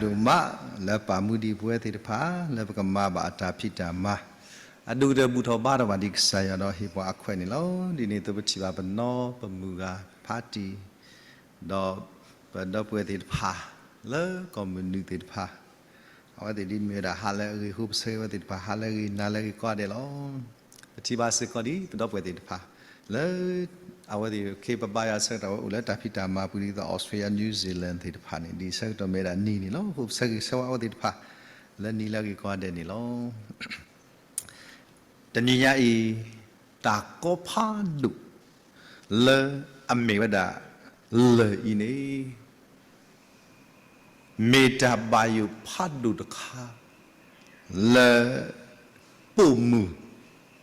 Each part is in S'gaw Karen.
ဒိၣ်မး လၢပာ်မူဒံးပဝဲသ့ၣ်တဖၣ် လၢပကမၤဘၣ်အတၢ်ဖံးတၢ်မၤ, အဒိၣ်ကတၢၢ်ဘူၣ်ထီၣ်ဘါထီၣ်ဘၣ်ဒံးကစၢ်ယွၤဒီးဟ့ၣ်ပှၤအခွဲးန့ၣ်လီၤ. ဒ်န့ၣ်အသိးပထံၣ်ဘၣ်ပနီပမုၢ်ဂၤဖးတံၢ် ဒီးပဒီပုၢ်ဝဲၢ်သ့ၣ်တဖၣ် လၢကီၢ်မုၢ်နုာ်သ့ၣ်တဖၣ် အဝဲသ့ၣ်ဒ်မ့ၢ်ဝဲဒၣ်ဟါလၢအဂ့ၤအဃိ ပဆၢဂ့ၤဝဲသ့ၣ်တဖၣ် ဟါလၢအဂ့ၤနၤလၢအဂ့ၤကိးဂၤဒဲးလီၤ. ပထံၣ်ဘၣ်စ့ၢ်ကီးဒ်ပဒီပုၢ်ဝဲၢ်သ့ၣ်တဖၣ် လၢ အဝဲသ့ၣ်ခ့ပဘါယွၤဆၢကတီၢ်ဝဲအိၣ်လၢတၢ်ဖံးတၢ်မၤပူၤဒ်သိး Australia New Zealand သ့ၣ်တဖၣ်န့ၣ် ဒ်ဆၢကတီၢ်မ့ၢ်ဝဲဒၣ်နံၤန့ၣ်လီၤ. အဃိပဆၢဂ့ၤဆၢဝါအဝဲသ့ၣ်တဖၣ် လၢနံၤလၢအဂ့ၤကိးဂၤဒဲးန့ၣ်လီၤ. တနံၤညါအံၤ တၢ်ကီဖးဒိၣ် လၢအမ့ၢ်ဝဲဒၣ် လၢၢ်အံၤန့ၣ် မ့ၢ်တၢ်ဘၣ်ယိၣ်ဖးဒိၣ်တခါ လၢ ပိာ်မုၣ်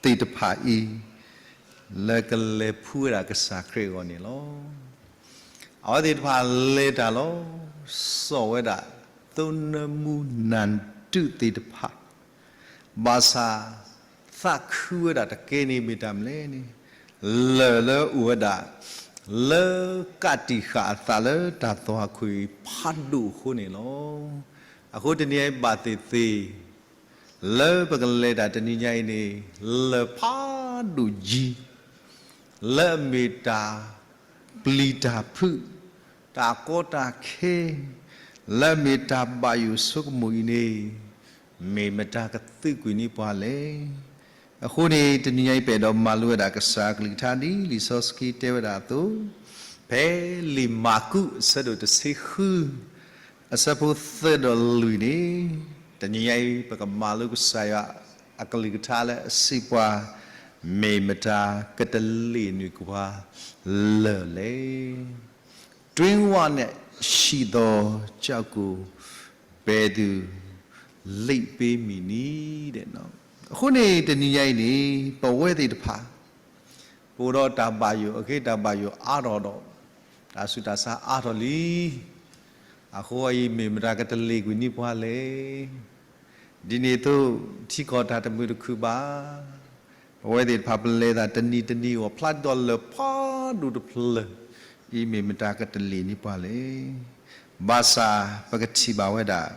သ့ၣ်တဖၣ်အံၤ လၢကလဲၤဖှူဝဲဒၣ်ကစၢ်ခရံာ်အဂီၢ်န့ၣ်လီၤ. အဝဲသ့ၣ်တဖၣ်လဲၤတၢ်လီၤ စိာ်ဝဲဒၣ် သိနၢမူနၢ်ဒုးသ့ၣ်တဖၣ် ဘၣ်ဆၣ် သးခုဝဲဒၣ်တကဲန့ၣ်မ့ၢ်တၢ်မနုၤလဲၣ်န့ၣ် လၢၢ်လၢအအိၣ်ဝဲဒၣ် လၢကးတံာ်ဃာ်အသးလၢတၢ်သွၣ်ခိၣ်အံၤဖးဒိၣ်အဃိန့ၣ်လီၤ. အဃိတနံၤအံၤဘၣ်သ့ၣ်သ့ၣ် လၢပကလဲၤတၢ်တနံၤညါအံၤန့ၣ် လၢၢ်ဖးဒိၣ်ယံၤ လၢအမ့ၢ်တၢ်ပျံၤတၢ်ဖုး တၢ်ကီတၢ်ခဲ လၢအမ့ၢ်တၢ်ဘၣ်ယိၣ်ဆိကမိၣ်အံၤန့ၣ် မ့ၢ်မတၤကသုးကွံာ်န့ၢ်ပှၤလဲၣ်. အဃိန့ၣ် တနံၤညါအံၤပအဲၣ်ဒိးမၤလိဝဲဒၣ်ကစၢ်အကလုၢ်ကထါဒ် လံာ်စီဆှံတဲဝဲဒၣ်အသိး ဖဲလံာ်မၢ်ကူးအဆၢဒိၣ်တဆံဃု အဆၢဖိသၢဒီးလွံၢ်န့ၣ် တနံၤညါအံၤ ပကမၤလိကစၢ်ယွၤအကလုၢ်ကထါလၢအစံးပှၤ မ့ၢ်မတၤကတလ့ၣ်န့ၢ်က့ၤပှၤလၢၢ်လဲၣ်. တွင်းဝနဲ့ရှိသောကျောက်ကို ဘယ်သူလိပ်ပေးမည်နည်း အဃိန့ၣ် တနံၤညါအံၤန့ၣ် ပဝဲသ့ၣ်တဖၣ် ပအိၣ်ဒီးတၢ်ဘၣ်ယိၣ် အဃ့တၢ်ဘၣ်ယိၣ်အါထီၣ်ဒီး တၢ်ဆူးတၢ်ဆါအါထီၣ်လံ. အဃိအံၤ မ့ၢ်မတၤကတလ့ၣ်ကွံာ်န့ၢ်ပှၤလဲၣ်. ဒ်န့ၣ်အသိး ထံကီၢ်တၢ်တမုာ်တခုၣ်ဘၣ်. ပဝဲသ့ၣ်တဖၣ်ပလဲၤသးတနံၤတနံၤအဂီၢ် ဖျါဒ်သိးလၢၢ်ဖးဒိၣ်တဖျၢၣ်အံၤ မ့ၢ်မတၤကတလ့ၣ်န့ၢ်ပှၤလဲၣ်. ဘၣ်ဆၣ်ပကထံၣ်ဘၣ်ဝဲဒၣ်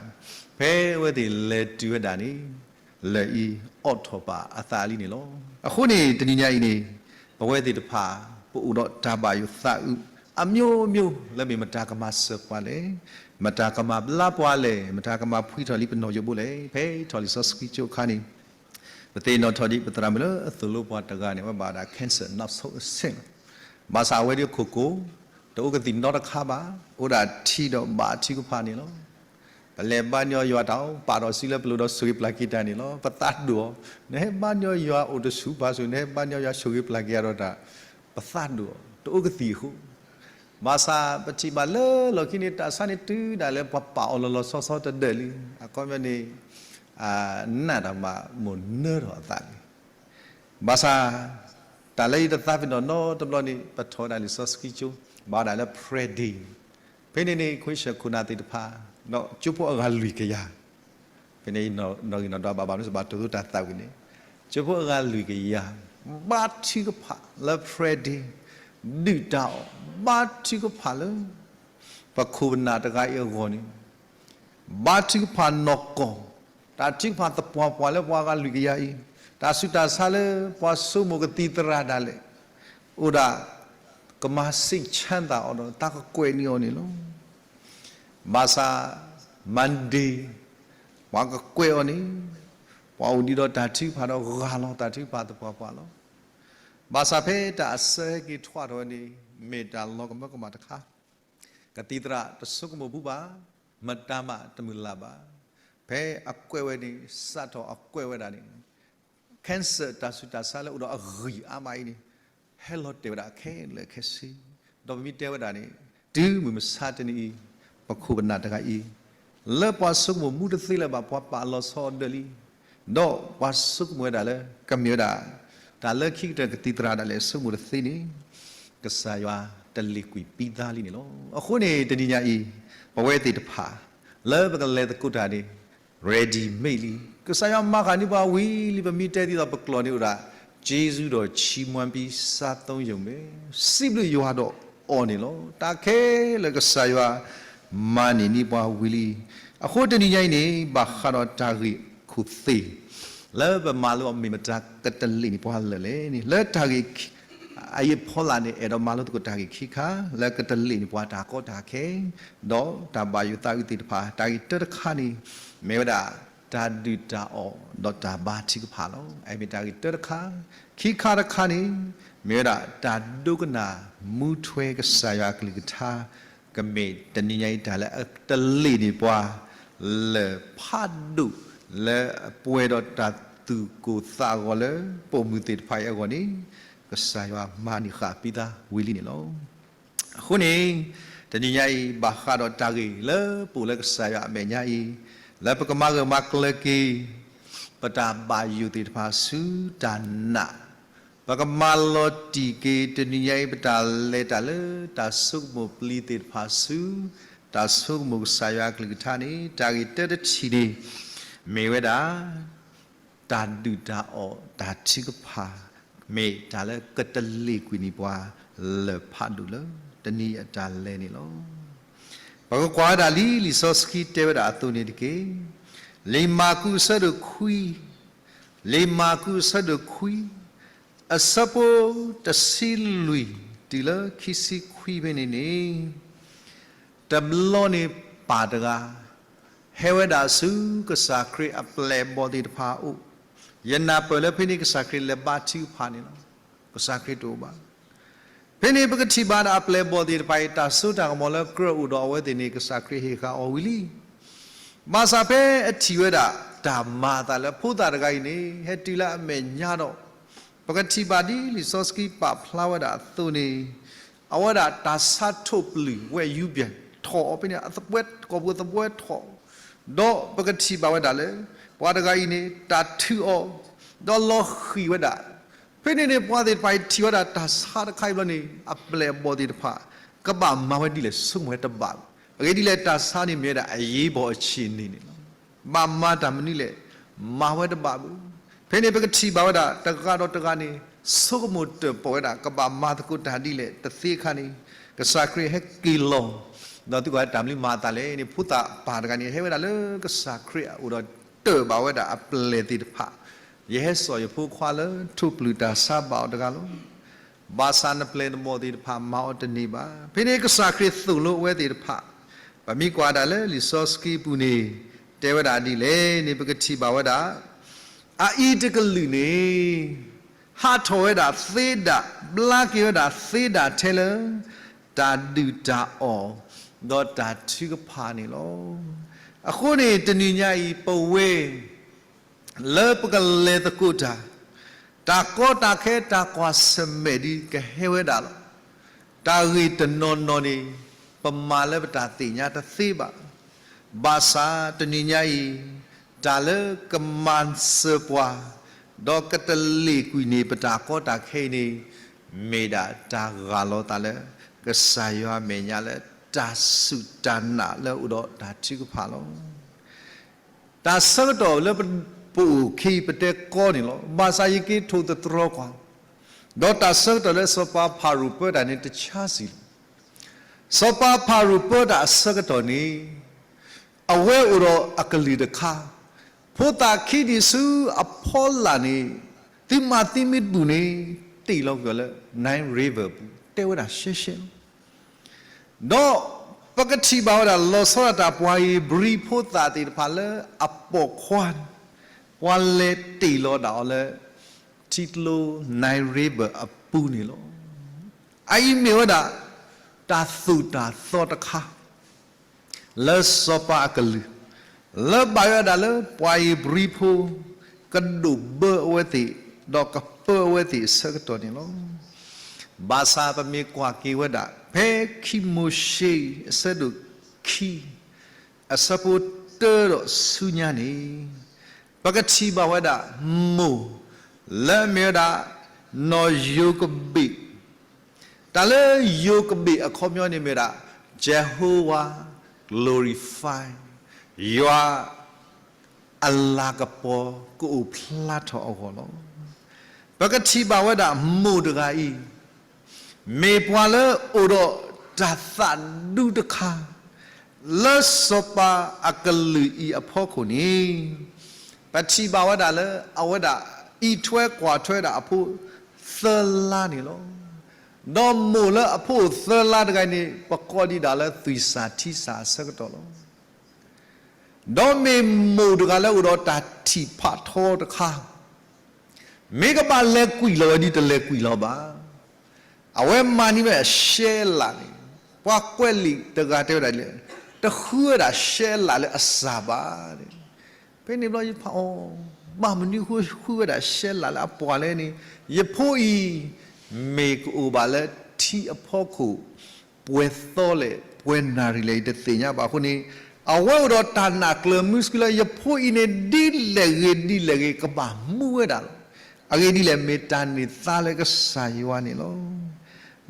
ဖဲအဝဲသ့ၣ်လဲၤတုၤဝဲဒၣ်န့ၣ် လၢၢ်အံၤအိးထီၣ်ဘၣ်အသးလံန့ၣ်လီၤ. အဃိန့ၣ် တနံၤညါအံၤန့ၣ် ပဝဲသ့ၣ်တဖၣ် ပအိၣ်ဒီးတၢ်ဘၣ်ယိၣ်သးအုး အမျိုးမျိုး လၢမ့ၢ်မတၤကမၤစၢၤပှၤလဲၣ်, မတၤကမၤဘျါပှၤလဲၣ်, မတၤကမၤဖှံထီၣ်လံပနီၣ်ယိာ်ဘိလဲၣ်. ဖဲထီၣ်လံာ်စီဆှံကၠိအခါန့ၣ် ပသ့ၣ်နီၣ်ထီၣ်ဒံး ပသရၣ်မုၣ်လၢအသိၣ်လိပှၤတဂၤန့ၣ် အဝဲဘၣ်ဝဲဒၣ် cancer နောက်ဆုံးအဆင့်လီၤ. ဘၣ်ဆၣ်အဝဲဒၣ်အခိၣ်ကိၣ် တအိၣ်ကသံၣ်နီတခါဘၣ်, အိၣ်ဒၣ်ထံဒီးဘၣ်ထုကဖၣ်န့ၣ်လီၤ. ပလဲၤဘါညီယွၤတၢ်အီၤ ပာ်ထီၣ်စုလၢပလိၤဒီးဆိၣ်ဂ့ၤပျၢ်က့ၤတၢ်န့ၣ်လီၤ. ပသးဒိၣ်အီၤ, နဟဲဘါညီယွၤအိၣ်တဆူၣ်ဖးဆူၣ်, နဟဲဘါညီယွၤဆိၣ်ဂ့ၤပျၢ်က့ၤအါဒီးတၢ်, ပသးဒိၣ်အီၤ, တအိၣ်ကသံၣ်အဃိ ဘၣ်ဆၣ်ပထံၣ်ဘၣ်လၢလီၢ်ခံန့ၣ် တၢ်ဆါန့ၣ်တုၤဒၣ်လဲာ်ပှၤပာ်အီၤလီၤလီၤဆီဆီတဒၢးလံ. အခီပညီန့ၣ် နးတၢ်မးမိၢ်နၢထီၣ်အသးလံ. ဘၣ်ဆၣ် တၢ်လၢယတသးပ့ၤနီၣ်နီတဘျီန့ၣ် ပထီၣ်ဝဲဒၣ်လံာ်စီဆှံကၠိ ဘၣ်ဝဲဒၣ်လၢ prayer day ဖဲန့ၣ်န့ၣ် ခိၣ်ဆၢခိၣ်နၢ်သ့ၣ်တဖၣ် ဒီးကၠိဖိအဂၤလွံၢ်ကယၤ ဖဲန့ၣ် နီၣ်ဂံၢ်နီၣ်ဒွးဘၣ်ဘၣ်မနုၤစ့ၢ်ဘၣ်တိၢ်သူတၢ်သးဝံၣ်န့ၣ် ကၠိဖိအဂၤလွံၢ်ကယၤ ဘါထုကဖၣ်လၢ prayer day ဒုၣ်တၢ်အီၣ် ဘါထုကဖၣ်လၢ ပခိၣ်ပနၢ်တဂၤအံၤအဂီၢ်န့ၣ် ဘါထုကဖၣ်နီၢ်ကီၢ် တၢ်ထုကဖၣ်သပှၢ်ပှၢ်လၢပှၤအဂၤလွံၢ်ကယၤအံၤ တၢ်ဆူးတၢ်ဆါလၢပှၤဆိကမိၣ်ကသံၣ်သရၣ်ဒၣ်လဲာ် အိၣ်ဒၣ် ကမၤစံးဆၢသးအီၤဒီး တၢ်ကကွဲးန့ၢ်အီၤန့ၣ်လီၤ. ဘၣ်ဆၣ် Monday ပှၤကကွဲးအီၤန့ၣ် ပှၤအိၣ်ဒံးဒီးတၢ်ထုကဖၣ်ဒီးဂၢ်လီၤ တၢ်ထုကဖၣ်သပှၢ်ပှၢ်လီၤ. ဘၣ်ဆၣ်ဖဲတၢ်အစၢက့ၤထွဲထီၣ်ဝဲန့ၣ် မ့ၢ်တၢ်လီၤကမၢကမၣ်တခါ ကသံၣ်သရၣ်တဆိကမိၣ်ဘူးဘၣ်, မတၤမးတမုၢ်လၢ်ဘၣ်. ဖဲအကွဲးဝဲန့ၣ် စးထီၣ်အကွဲးဝဲဒၣ်န့ၣ် cancer တၢ်ဆူးတၢ်ဆါလၢအိၣ်ဒီးအဂံၢ်အါမးအံၤန့ၣ် ဟဲလီၤတဲာ်ဝဲဒၣ်ခဲလၢာ်ခဲဆ့, ဒီးပမ့ၢ်တဲဝဲဒၣ်န့ၣ် တုၤမုၢ်မဆါတနံၤအံၤ ပခိၣ်ပနၢ်တဂၤအံၤ လၢပှၤဆိကမိၣ်မူတသ့လၢၤဘၣ် ပှၤပာ်လီၤဆီအီၤဒၢးလံ ဒီးပှၤဆိကမိၣ်ဝဲဒၣ်လၢ ကမ့ၢ်ဝဲဒၣ် တၢ်လၢခံကတၢၢ်ကသံၣ်သရၣ်ဒၣ်လဲာ်ဆိကမိၣ်တသ့န့ၣ် ကစၢ်ယွၤတလ့ၣ်ကွံာ်ပံသါလံန့ၣ်လီၤ. အဃိန့ၣ် တနံၤညါအံၤ ပဝဲသ့ၣ်တဖၣ် လၢပကလဲၤသကိးတၢ်န့ၣ် ready made လံ. ကစၢ်ယွၤမၤဃာ်န့ၢ်ပှၤဝံၤလံ ပမ့ၢ်တဲဒ်သိးပကျိာ်န့ၣ်အိၣ်ဒၣ် ကျေးဇူးတော်ချီးမွမ်းပြီးစားသုံးရုံပဲ စံးဘျုးယွၤဒီးအီၤန့ၣ်လီၤ. တၢ်ခဲလၢာ်ကစၢ်ယွၤမၤန့ၢ်န့ၢ်ပှၤဝံၤလံ အဃိတနံၤညါအံၤန့ၣ် ဘၣ်ဃးဒီးတၢ်ဂ့ၢ်ခိၣ်သ့ၣ် လၢပမၤလိအီၤမ့ၢ်မတၤကတလ့ၣ်န့ၢ်ပှၤလၢာ်လဲၣ်န့ၣ် လၢတၢ်ဂ့ၢ်အအံၤအဖီလာ်န့ၣ် အဲၣ်ဒိးမၤလိသကိးတၢ်ဂ့ၢ်ခံခါ လၢကတလ့ၣ်န့ၢ်ပှၤတၢ်ကီတၢ်ခဲ ဒီးတၢ်ဘၣ်ယိၣ်သးအုးသ့ၣ်တဖၣ် တၢ်ဂ့ၢ်တၢတခါန့ၣ် မ့ၢ်ဝဲဒၣ် တၢ်ဒုၣ်တၢ်အီၣ်ဒီးတၢ်ဘါထုကဖၣ်လီၤ. အမ့ၢ်တၢ်ဂ့ၢ်တၢတခါ, ခံခါတခါန့ၣ် မ့ၢ်ဝဲဒၣ်တၢ်ဒိကနၣ်မူထွဲကစၢ်ယွၤအကလုၢ်ကထါ ကမ့ၢ်တနံၤညါအံၤတၢ်လၢအတလ့ၣ်န့ၢ်ပှၤ လၢာ်ဖးဒိၣ်လၢအပှဲၤဒီးတၢ်သူၣ်ကိၢ်သးဂီၤလၢပိာ်မုၣ်သ့ၣ်တဖၣ်အံၤအဂီၢ်န့ၣ် ကစၢ်ယွၤမၤန့ၢ်ဃာ်ပံသးဝံၤလံန့ၣ်လီၤ. အဃိန့ၣ် တနံၤညါအံၤ ဘၣ်ဃးဒီးတၢ်ဂ့ၢ်လၢပအိၣ်လၢကစၢ်ယွၤအမဲာ်ညါအံၤ လၢပကမၤဂၢၢ်မၤကျၢၤက့ၤ ပတၢ်ဘၣ်ယိၣ်သ့ၣ်တဖၣ်ဆူတၢ်နာ်, ပကမၤလီၤတံၢ်က့ၤတနံၤညါအံၤ ပတၢ်လဲၤတၢ်လၢတၢ်ဆိကမိၣ်ပျံၤသ့ၣ်တဖၣ်ဆူ တၢ်ဆိကမိၣ်ကစၢ်ယွၤအကလုၢ်ကထါန့ၣ် တၢ်ဂ့ၢ်တၢတထံၣ်န့ၣ် မ့ၢ်ဝဲဒၣ် တၢ်ဒုၣ်တၢ်အီၣ်တၢ်ထုကဖၣ် မ့ၢ်တၢ်လၢကတလ့ၣ်ကွံာ်န့ၢ်ပှၤ လၢာ်ဖးဒိၣ်လၢတနံၤအတၢ်လဲၤန့ၣ်လီၤ. ပကကွၢ်ဝဲဒၣ်လံာ်လံာ်စီဆှံတဲဝဲဒၣ်အသိးန့ၣ်တက့ၢ်. လံာ်မၢ်ကူးအဆၢဒိၣ်ခွံ, လံာ်မၢ်ကူးအဆၢဒိၣ်ခွံ, အဆၢဖိတဆံလွံၢ်တုၤလၢခံဆံခွံဖဲန့ၣ်န့ၣ် တဘျီန့ၣ်ပၢ်တဂၤ ဟဲဝဲဒၣ်ဆူကစၢ်ခရံာ်အပျဲၢ်အဘီၣ်သ့ၣ်တဖၣ်အအိၣ်, ယနၢ်ပၢၢ်လၢဖဲန့ၣ်ကစၢ်ခရံာ်လဲၤဘါထုကဖၣ်န့ၣ်လီၤ. ကစၢ်ခရံာ်တအိၣ်ဘၣ်. ဖဲန့ၣ်ပကထံၣ်ဘၣ်ဒၣ်အပျဲၢ်အဘီၣ်သ့ၣ်တဖၣ်အံၤ တၢ်စိတၢ်ကမီၤလၢကြၢးအိၣ်ဒီးအဝဲသ့ၣ်န့ၣ် ကစၢ်ခရံာ်ဟ့ၣ်ဃာ်အီၤဝံၤလံ. ဘၣ်ဆၣ်ဖဲအထံၣ်ဝဲဒၣ်တၢ်မၤအသးလၢဖိသၣ်တဂၤအံၤန့ၣ် ဟဲတုၤလၢအမဲာ်ညါဒီး ပကထံၣ်ဘၣ်ဒ်လံာ်စီဆှံပာ်ဖျါဝဲဒၣ်အသိးန့ၣ် အဝဲဒၣ်တၢ်ဆါထိၣ်ပျုၢ်ဝဲယူပျဲၢ်ထီၣ်အီၤဖဲန့ၣ် အသပွဲထီၣ်ကိာ်ပူၤသပွဲထီၣ်, ဒီးပကထံၣ်ဘၣ်ဝဲဒၣ်လၢ ပှၤတဂၤအံၤန့ၣ် တၢ်ထုးအီၤ ဒီးလီၤဃံၤဝဲဒၣ်. ဖဲန့ၣ်န့ၣ် ပှၤသ့ၣ်တဖၣ်အံၤထံၣ်ဝဲဒၣ်တၢ်ဆါတခါအံၤဘျီန့ၣ် အပျဲၢ်အဘီၣ်သ့ၣ်တဖၣ် ကဘၣ်မၤဝဲဒ်လဲၣ် ဆိကမိၣ်ဝဲတဘၣ်ဘၣ်. အဂ့ၢ်ဒ်လဲၣ် တၢ်ဆါန့ၣ်မ့ၢ်ဝဲဒၣ်အရေးပေါ်အခြေအနေန့ၣ်လီၤ. ဘၣ်မၤတၢ်မနုၤလဲၣ် မၤဝဲတဘၣ်ဘၣ်. ဖဲန့ၣ်ပကထံၣ်ဘၣ်ဝဲဒၣ် တဂၤဒီးတဂၤန့ၣ် ဆိကမိၣ်တၢၣ်ပီၣ်ဝဲဒၣ် ကဘၣ်မၤသကိးတၢ်ဒ်လဲၣ် တသ့အခါန့ၣ် ကစၢ်ခရံာ်ဟဲက့ၤလီၤ ဒီးသုကွၢ်တၢ်မနုၤမၤအသးလဲၣ်န့ၣ် ဖိသၣ်ပၢ်တဂၤန့ၣ် ဟဲဝဲဒၣ်လၢကစၢ်ခရံာ်အအိၣ်ဒီးတၢၣ်ဘၣ်ဝဲဒၣ်အပျဲၢ်သ့ၣ်တဖၣ်, ယဟဲစိာ်ယဖိခွါလၢထိၣ်ပျုၢ်တၢ်ဆါဘၣ်အီၤတဂၤလီၤ. ဘၣ်ဆၣ်နပျဲၢ်နဘီၣ်သ့ၣ်တဖၣ်မၤအီၤတန့ၢ်ဘၣ်. ဖဲန့ၣ်ကစၢ်ခရံာ်သိၣ်လိအဝဲသ့ၣ်တဖၣ်, ပမ့ၢ်ကွၢ်ဒၣ်လၢလံာ်စီဆှံပူၤန့ၣ် တဲဝဲဒၣ်ဒ်လဲၣ်န့ၣ် ပကထံၣ်ဘၣ်ဝဲဒၣ် အအံၤတကလုာ်န့ၣ် ဟးထီၣ်ဝဲဒၣ်သ့ဒၣ်, ဘျါက့ၤဝဲဒၣ်သ့ဒၣ်ထဲလၢ တၢ်ဒုၣ်တၢ်အီၣ် ဒီးတၢ်ထုကဖၣ်န့ၣ်လီၤ. အဃိန့ၣ် တနံၤညါအံၤ ပဝဲ လၢပကလဲၤသကိးတၢ်, တၢ်ကီတၢ်ခဲတၢ်ကွၢ်ဆၢၣ်မဲာ်ဒ်ကဟဲဝဲဒၣ်လီၤ. တၢ်ဂ့ၢ်တနီၤနီၤန့ၣ် ပမၤလၢပတၢ်သ့ၣ်ညါတသ့ဘၣ်. ဘၣ်ဆၣ်တနံၤညါအံၤ တၢ်လၢကမၤစၢၤပှၤ ဒီးကတလ့ၣ်ကွံာ်န့ၢ်ပတၢ်ကီတၢ်ခဲအံၤန့ၣ် မ့ၢ်ဒၣ်တၢ်ဂၢ်လီၤသးလၢ ကစၢ်ယွၤအမဲာ်ညါလၢ တၢ်စူၢ်တၢ်နာ်လၢအိၣ်ဒီးတၢ်ထုကဖၣ်လီၤ. တၢ်ဆၢကတီၢ်လၢပအိၣ်ခဲအံၤ ပတဲကီန့ၣ်လီၤ. ဘၣ်ဆၣ်ယက့ၤထိၣ်သတြီၤကွၢ်, ဒီးတၢ်ဆၢကတီၢ်လၢစီၤပၤဖၤရိၤပၢတၢ်န့ၣ်တဆါဆံးလီၤ. စီၤပၤဖၤရိၤပၢတၢ်အဆၢကတီၢ်န့ၣ် အဝဲအိၣ်ဒီးအကလုၢ်တခါ, ဖိသၣ်ခံနံၣ်ဆူအဖီလာ်န့ၣ် သုမၤသံမ့ၢ်တဘူၣ်န့ၣ် တ့ၢ်လီၤကွံာ်အီၤလၢ Nile River ပူၤ တဲဝဲဒၣ်ရှဲရှဲလီၤ. ဒီးပကထံၣ်ဘၣ်ဝဲဒၣ် လီၤဆီဒၣ်တၢ်ပှၤဧ့ၤဘြံၤဖိသၣ်သ့ၣ်တဖၣ်လၢအပိာ်ခွါန့ၣ် ပှၤလဲၤတ့ၢ်လီၤဒၣ်အီၤလၢ ထံကျိ Nile River အပူၤန့ၣ်လီၤ. အအံၤမ့ၢ်ဝဲဒၣ် တၢ်သိၣ်တၢ်သီတခါ လၢစီၤပၤအကလုၢ်, လၢဘၣ်ယွၤဒၣ်လၢပှၤဧ့ၤဘြံၤဖိ ကဒိၣ်ဘၢအဝဲသ့ၣ် ဒီးကပၢအဝဲသ့ၣ်အဆၢကတီၢ်န့ၣ်လီၤ. ဘၣ်ဆၣ်ပမ့ၢ်ကွၢ်က့ၤဝဲဒၣ် ဖဲခံမိၤၡ့အဆၢဒိၣ်ခံ အဆၢဖိတၢဒီးဆူညါန့ၣ် ပကထံၣ်ဘၣ်ဝဲဒၣ် မိၢ် လၢအမ့ၢ်ဝဲဒၣ် နီၢ်ယိၤကဘ့း တၢ်လၢယိၤကဘ့းအခီပညီန့ၣ်မ့ၢ်ဝဲဒၣ် Jehovah glorify, ယွၤအလၤကပီၤကအိၣ်ဖျါထီၣ်အဂီၢ်လီၤ. ပကထံၣ်ဘၣ်ဝဲဒၣ်မိၢ်တဂၤအံၤ မ့ၢ်ပှၤလၢအိၣ်ဒီးတၢ်သးဒူတခါ, လၢစီၤပၤအကလုာ်အံၤအဖီခိၣ်န့ၣ်, ပထံၣ်ဘၣ်ဝဲဒၣ်လၢ အဝဲဒၣ်အံးထွဲကွၢ်ထွဲဒၣ်အဖိသၢလါန့ၣ်လီၤ. ဒီးမိၢ်လၢအဖိအိၣ်သၢလါတဂၤန့ၣ် ပကိးဒံးဒၣ်လၢသွံၣ်စၢ်ထံစၢ်အဆၢကတီၢ်လီၤ. ဒီးမ့ၢ်မိၢ်တဂၤလၢအိၣ်ဒီးတၢ်ထံၣ်ဖးထီတခါ မ့ၢ်ကဘၣ်လဲၤကွံာ်လီၤဝဲဒ်တလဲၤကွံာ်လီၤဘၣ်. အဝဲမၤန့ၢ်ဝဲအရှဲအလးန့ၣ်, ပှၤကွဲးလံာ်တဂၤတဲဝဲဒၣ်လၢ တဃုဝဲဒၣ်ရှဲအလးလၢအစၢ်ဘၣ်န့ၣ်. ဖဲန့ၣ်ဘျီယဖးအီၤ, ဘၣ်မနုၤဃုဝဲဒၣ်ရှဲအလးလၢအပှၢ်လဲၣ်န့ၣ်, ယဖိအံၤ မ့ၢ်ကအိၣ်ဘၣ်လၢထံအဖီခိၣ် ပှဲၤသီလဲၣ် ပှဲၤနၣ်ရံၣ်လဲၣ် ယတသ့ၣ်ညါဘၣ်အဃိန့ၣ်, အဝဲအိၣ်ဒီးတၢ်နာ်ကျၢၤမုၢ်ဆှံလၢ ယဖိအံၤန့ၣ် ဒ်လဲၣ်ဂ့ၤဒ်လဲၣ်ဂ့ၤ ကဘၣ်မူဝဲဒၣ်လီၤ. အဂ့ၢ်ဒ်လဲၣ် မ့ၢ်တၢ်န့ၢ်သါလၢကစၢ်ယွၤန့ၣ်လီၤ.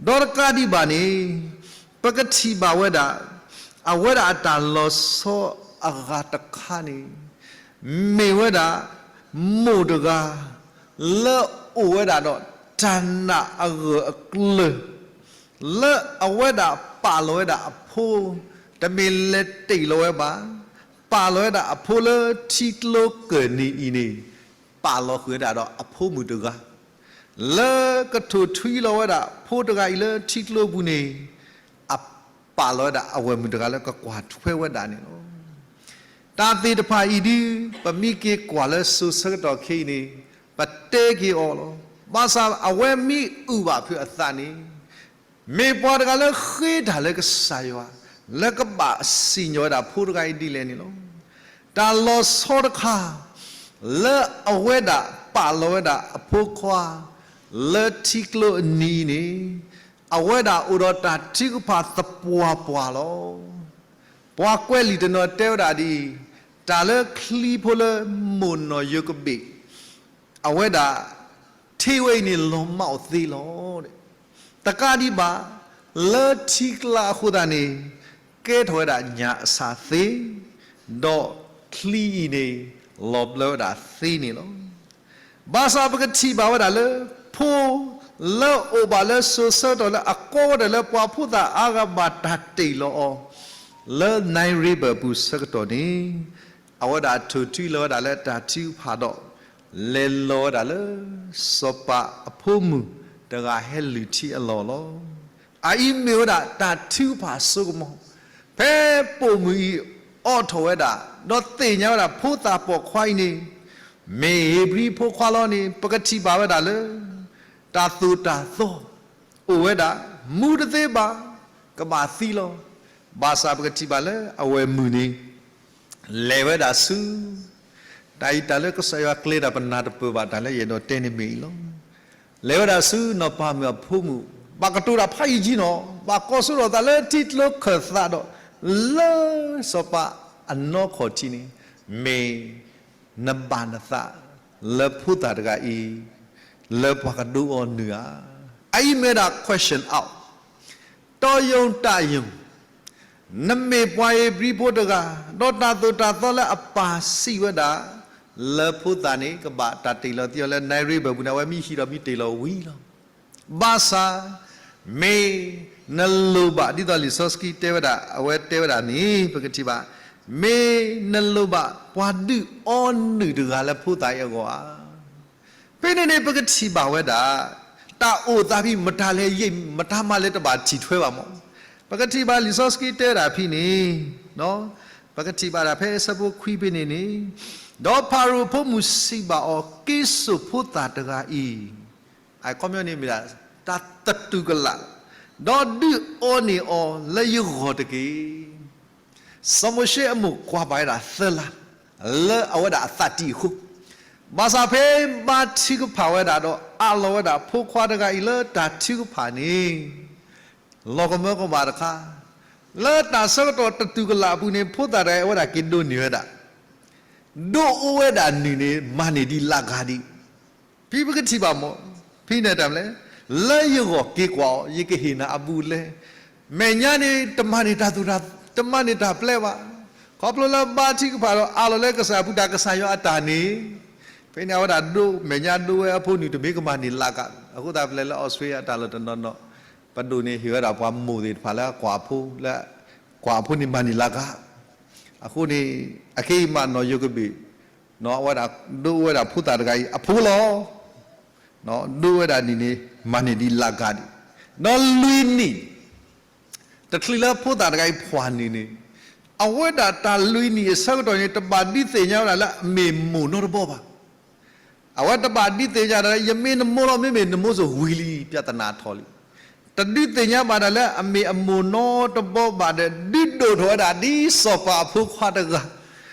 ဒီးတကးဒံးဘၣ်န့ၣ်, ပကထံၣ်ဘၣ်ဝဲဒၣ် အဝဲဒၣ်အတၢ်လီၤဆီအဂၤတခါန့ၣ်, မ့ၢ်ဝဲဒၣ် မိၢ်တဂၤ လၢအိၣ်ဝဲဒၣ်ဒီးတၢ်နာ်အဂၢၢ်အကျၢၤ လၢအဝဲဒၣ်ပာ်လီၤဝဲဒၣ်အဖိ, တမ့ၢ်လဲၤတ့ၢ်လီၤဝဲဘၣ်, ပာ်လီၤဝဲဒၣ်အဖိလၢထံကျိကၢၢ်နံၤအံၤန့ၣ်, ပာ်လီၤဃုာ်ဝဲဒၣ်ဒီးအဖိမုၣ်တဂၤ လၢကထိၣ်ထွံလီၤဝဲဒၣ်ဖိတဂၤအံၤလၢထံကျိပူၤန့ၣ်, အပာ်လီၤဝဲဒၣ်အဝဲၢ်မုၣ်တဂၤလၢကကွၢ်ထွဲဝဲဒၣ်န့ၣ်လီၤ. တၢ်သ့ၣ်တဖၣ်အံၤဒုး ပမ့ၢ်က့ၤကွၢ်လၢစိၤဆၢကတီၢ်ခဲအံၤန့ၣ်, ပတဲက့ၤအီၤလီၤ. ဘၣ်ဆၣ်အဝဲမ့ၢ်အုၣ်ဘၣ်ဖုးအသးန့ၣ်, မ့ၢ်ပှၤတဂၤလၢဃ့တၢ်လၢကစၢ်ယွၤ, လၢကဘၣ်စံၣ်ညီၣ်ဝဲဒၣ်ဖိတဂၤအံၤဒ်လဲၣ်န့ၣ်လီၤ. တၢ်လီၤဆီတခါ လၢအဝဲဒၣ်ပာ်လီၤဝဲဒၣ်အဖိခွါ လၢထံကျိအနံၤအံၤန့ၣ်, အဝဲဒၣ်အိၣ်ဒီးတၢ်ထုကဖၣ်သပှၢ်ပှၢ်လီၤ. ပှၤကွဲးလံာ်တနီၤတဲဝဲဒၣ်ဒ်အံၤ, တၢ်လၢချံဖိလၢမိၢ်နီၢ်ယိၤကဘ့ၣ် အဝဲဒၣ် ထံဝဲအံၤန့ၣ်လီၤမၢ်အီၤသ့လီၤ. တကးဒံးဘၣ် လၢထံကျါအဃိသတးန့ၣ် ကဲထီၣ်ဝဲဒၣ်ညၣ်အဆၣ်သ့, ဒီးချံအံၤန့ၣ် လီၤဘျၢဝဲဒၣ်သ့န့ၣ်လီၤ. ဘၣ်ဆၣ်ပကထံၣ်ဘၣ်ဝဲဒၣ်လၢ ဖိလၢအိၣ်ဘၣ်လၢစိၤဆၢကတီၢ်လၢအကီဝဲဒၣ်လၢပှၤဖိသၣ်အါဂၤဘၣ်တၢ်တ့ၢ်လီၤအီၤ လၢနဲရံဘၢၣ်ပူၤဆၢကတီၢ်န့ၣ်, အဝဲဒၣ်ထိၣ်ထွံလီၤဝဲဒၣ်လၢတၢ်ထုကဖၣ်ဒီး လဲၤလီၤဝဲဒၣ်လၢ စီၤပၤအဖိမုၣ်တဂၤဟဲလုၢ်ထံအလီၢ်လီၤ. အအံၤမ့ၢ်ဝဲဒၣ်တၢ်ထုကဖၣ်စိကမီၤ, ဖဲပိာ်မုၣ်အံၤအိးထီၣ်ဝဲဒၣ် ဒီးသ့ၣ်ညါဝဲဒၣ်ဖိသၣ်ပိာ်ခွါအံၤန့ၣ် မ့ၢ်ဧ့ၤဘြံၤဖိခွါလီၤန့ၣ် ပကထံၣ်ဘၣ်ဝဲဒၣ်လၢ တၢ်သိၣ်တၢ်သီအိၣ်ဝဲဒၣ်, မူတသ့ဘၣ်, ကဘၣ်သံလီၤ. ဘၣ်ဆၣ်ပကထံၣ်ဘၣ်လၢအဝဲၢ်မုၣ်န့ၣ် လဲၤဝဲဒၣ်ဆူ တၢ်အံၤတၢ်လၢကစၢ်ယွၤကျဲဒၣ်ပနၢ်တပၢၢ်ဘၣ် တၢ်လၢယအဲၣ်ဒိးတဲန့ၣ်မ့ၢ်အံၤလီၤ. လဲၤဝဲဒၣ်ဆူနီၢ်ပၤမုၣ်အဖိမုၣ်, ဘၣ်ကတိၤတၢ်ဖးယံာ်ယံာ်နီၤ, ဘၣ်ကိးဆၢထီၣ်သးလၢထံကျိခၢၣ်သးဒီး လၢစီၤပၤအနီၢ်ခီၣ်ထံးန့ၣ်, မ့ၢ်နဘၣ်နသးလၢဖိသၣ်တဂၤအံၤ လၢပှၤကဒိအီၤနုာ်ဧါ. အအံၤမ့ၢ်ဒၣ် question out တီယိာ်တၢ်ယိာ်, နမ့ၢ်ပှၤဧ့ၤဘြံၤဖိတဂၤ, ဒီးတၢ်သိၣ်တၢ်သီလၢအပၢ်စံးဝဲဒၣ် လၢဖိသၣ်န့ၣ် ကဘၣ်တၢ်တ့ၢ်လီၤသံအီၤလၢနဲရံဘၢၣ်ပူၤန့ၣ် အဝဲမ့ၢ်ဟံးဒီးမ့ၢ်တ့ၢ်လီၤဝံၤလီၤ. ဘၣ်ဆၣ် မ့ၢ်နလိၣ်ဘၣ် ဒ်သိးလံာ်စီဆှံတဲဝဲဒၣ် အဝဲတဲဝဲဒၣ်န့ၣ် ပကထံၣ်ဘၣ်, မ့ၢ်နလိၣ်ဘၣ်ပှၤဒုးအီနုၢ်တဂၤလၢဖိသၣ်အံၤအဂီၢ်ဧါ. ဖဲန့ၣ်န့ၣ် ပကထံၣ်ဘၣ်ဝဲဒၣ် တၢ်အိၣ်သးဖဲ မတၤလဲၣ်ယံာ် မတၤမးလဲၣ်တဘၣ်ထံၣ်ထွဲဘၣ်မး. ပကထံၣ်ဘၣ်လံာ်စီဆှံတဲဝဲဒၣ်ဖဲန့ၣ်, ပကထံၣ်ဘၣ်ဒၣ်ဖဲအဆၢဖိခွံဖဲန့ၣ်န့ၣ်, ဒီးဖၤရိၤဖိမုၣ်စံးဘၣ်အီၤ, က့ၤစိာ်ဖိသၣ်တဂၤအံၤ, အခီပညီန့ၣ်မ့ၢ်ဒၣ် တၢ်သတူၢ်ကလာ်, ဒီးဒုးအီန့ၢ်အီၤလၢယဂီၢ်တက့ၢ်. စီၤမိၤၡ့အမိၢ်ကွၢ်ပာ်ဝဲဒၣ်သၢလါ လၢအဝဲဒၣ်အသးတံၢ်အဃိ, ဘၣ်ဆၣ်ဖဲဘါထုကဖၣ်ဝဲဒၣ်ဒီး အးလီၤဝဲဒၣ်ဖိခွါတဂၤအံၤလၢတၢ်ထုကဖၣ်န့ၣ် လီၤကမၢကမၣ်တခါ, လၢတၢ်ဆၢကတီၢ်တတူၢ်ကလာ်အပူၤန့ၣ် ဖိသၣ်တဂၤအံၤအဝဲဒၣ်က့ၤဒိးန့ၢ်ဝဲဒၣ်, ဒိးအိၣ်ဝဲဒၣ်နုၢ်န့ၣ် မၤန့ၢ်ဒံးလၢ်ဂၤဒံး ဖဲပကထံၣ်ဘၣ်မး, ဖဲန့ၣ်တၢ်မနုၤလဲၣ်, လၢယဂီၢ်က့ၤကွၢ်အီၤ ယကဟ့ၣ်နၤအဘူးအလဲ, မဲာ်ညါန့ၣ် တမၤန့ၢ်တၢ်သူၣ်တၢ်, တမၤန့ၢ်တၢ်ပျဲဘၣ်, ခီဖျိလၢဘါထုကဖၣ်ဒီးအးလီၤလၢကစၢ်အပူၤ တၢ်ကစၢ်ယွၤအတၢ်န့ၣ်, ဖဲန့ၣ်အဝဲဒၣ်ဒိးမဲာ်ညါဒိးဝဲအဖိနုၢ် တမ့ၢ်ကမၤန့ၢ်လၢ်ဂၤ, အဃိသတးပလဲၤလၢအီစထြ့လယါတၢ်လီၢ်တနီၤနီၤ, ပဒိၣ်န့ၣ်ဟ့ၣ်ဝဲဒၣ်ပှၤမိၢ်သ့ၣ်တဖၣ်လၢအကွၢ်အဖိလၢ ကွၢ်အဖိန့ၣ်မၤန့ၢ်လၢ်ဂၤ, အဃိန့ၣ် အခဲအံၤမးနီၢ်ယိၤကဘ့ၣ် အဝဲဒၣ်ဒိးဝဲဒၣ်ဖိသၣ်တဂၤအံၤအဖိလီၤ. ဒိးဝဲဒၣ်န့ၣ်န့ၣ် မၤန့ၢ်ဒံးလၢ်ဂၤဒံး, ဒီးလွံၢ်နံၣ် တချုးလၢဖိသၣ်တဂၤအံၤဖှၣ်န့ၢ်န့ၣ်, အဝဲဒၣ်တၢ်လွံၢ်နံၣ်အဆၢကတီၢ်န့ၣ် တဘၣ်ဒုးသ့ၣ်ညါဝဲဒၣ်လၢအမ့ၢ်မိၢ်နီတဘီဘၣ်. အဝဲတဘၣ်ဒုးသ့ၣ်ညါဒၣ်လၢ ယမ့ၢ်နမိၢ်လီၤ, မ့မ့ၢ်နမိၢ်စ့ၢ်ဝံၤလံ ပြဿနာထီၣ်လံ. တဒုးသ့ၣ်ညါဘၣ်ဒၣ်လၢအမ့ၢ်အမိၢ်နီတဘီဘၣ်ဒီး ဒုးဒိၣ်ထီၣ်ဝဲဒၣ်ဒ်စီၤပၤအဖိခွါတဂၤ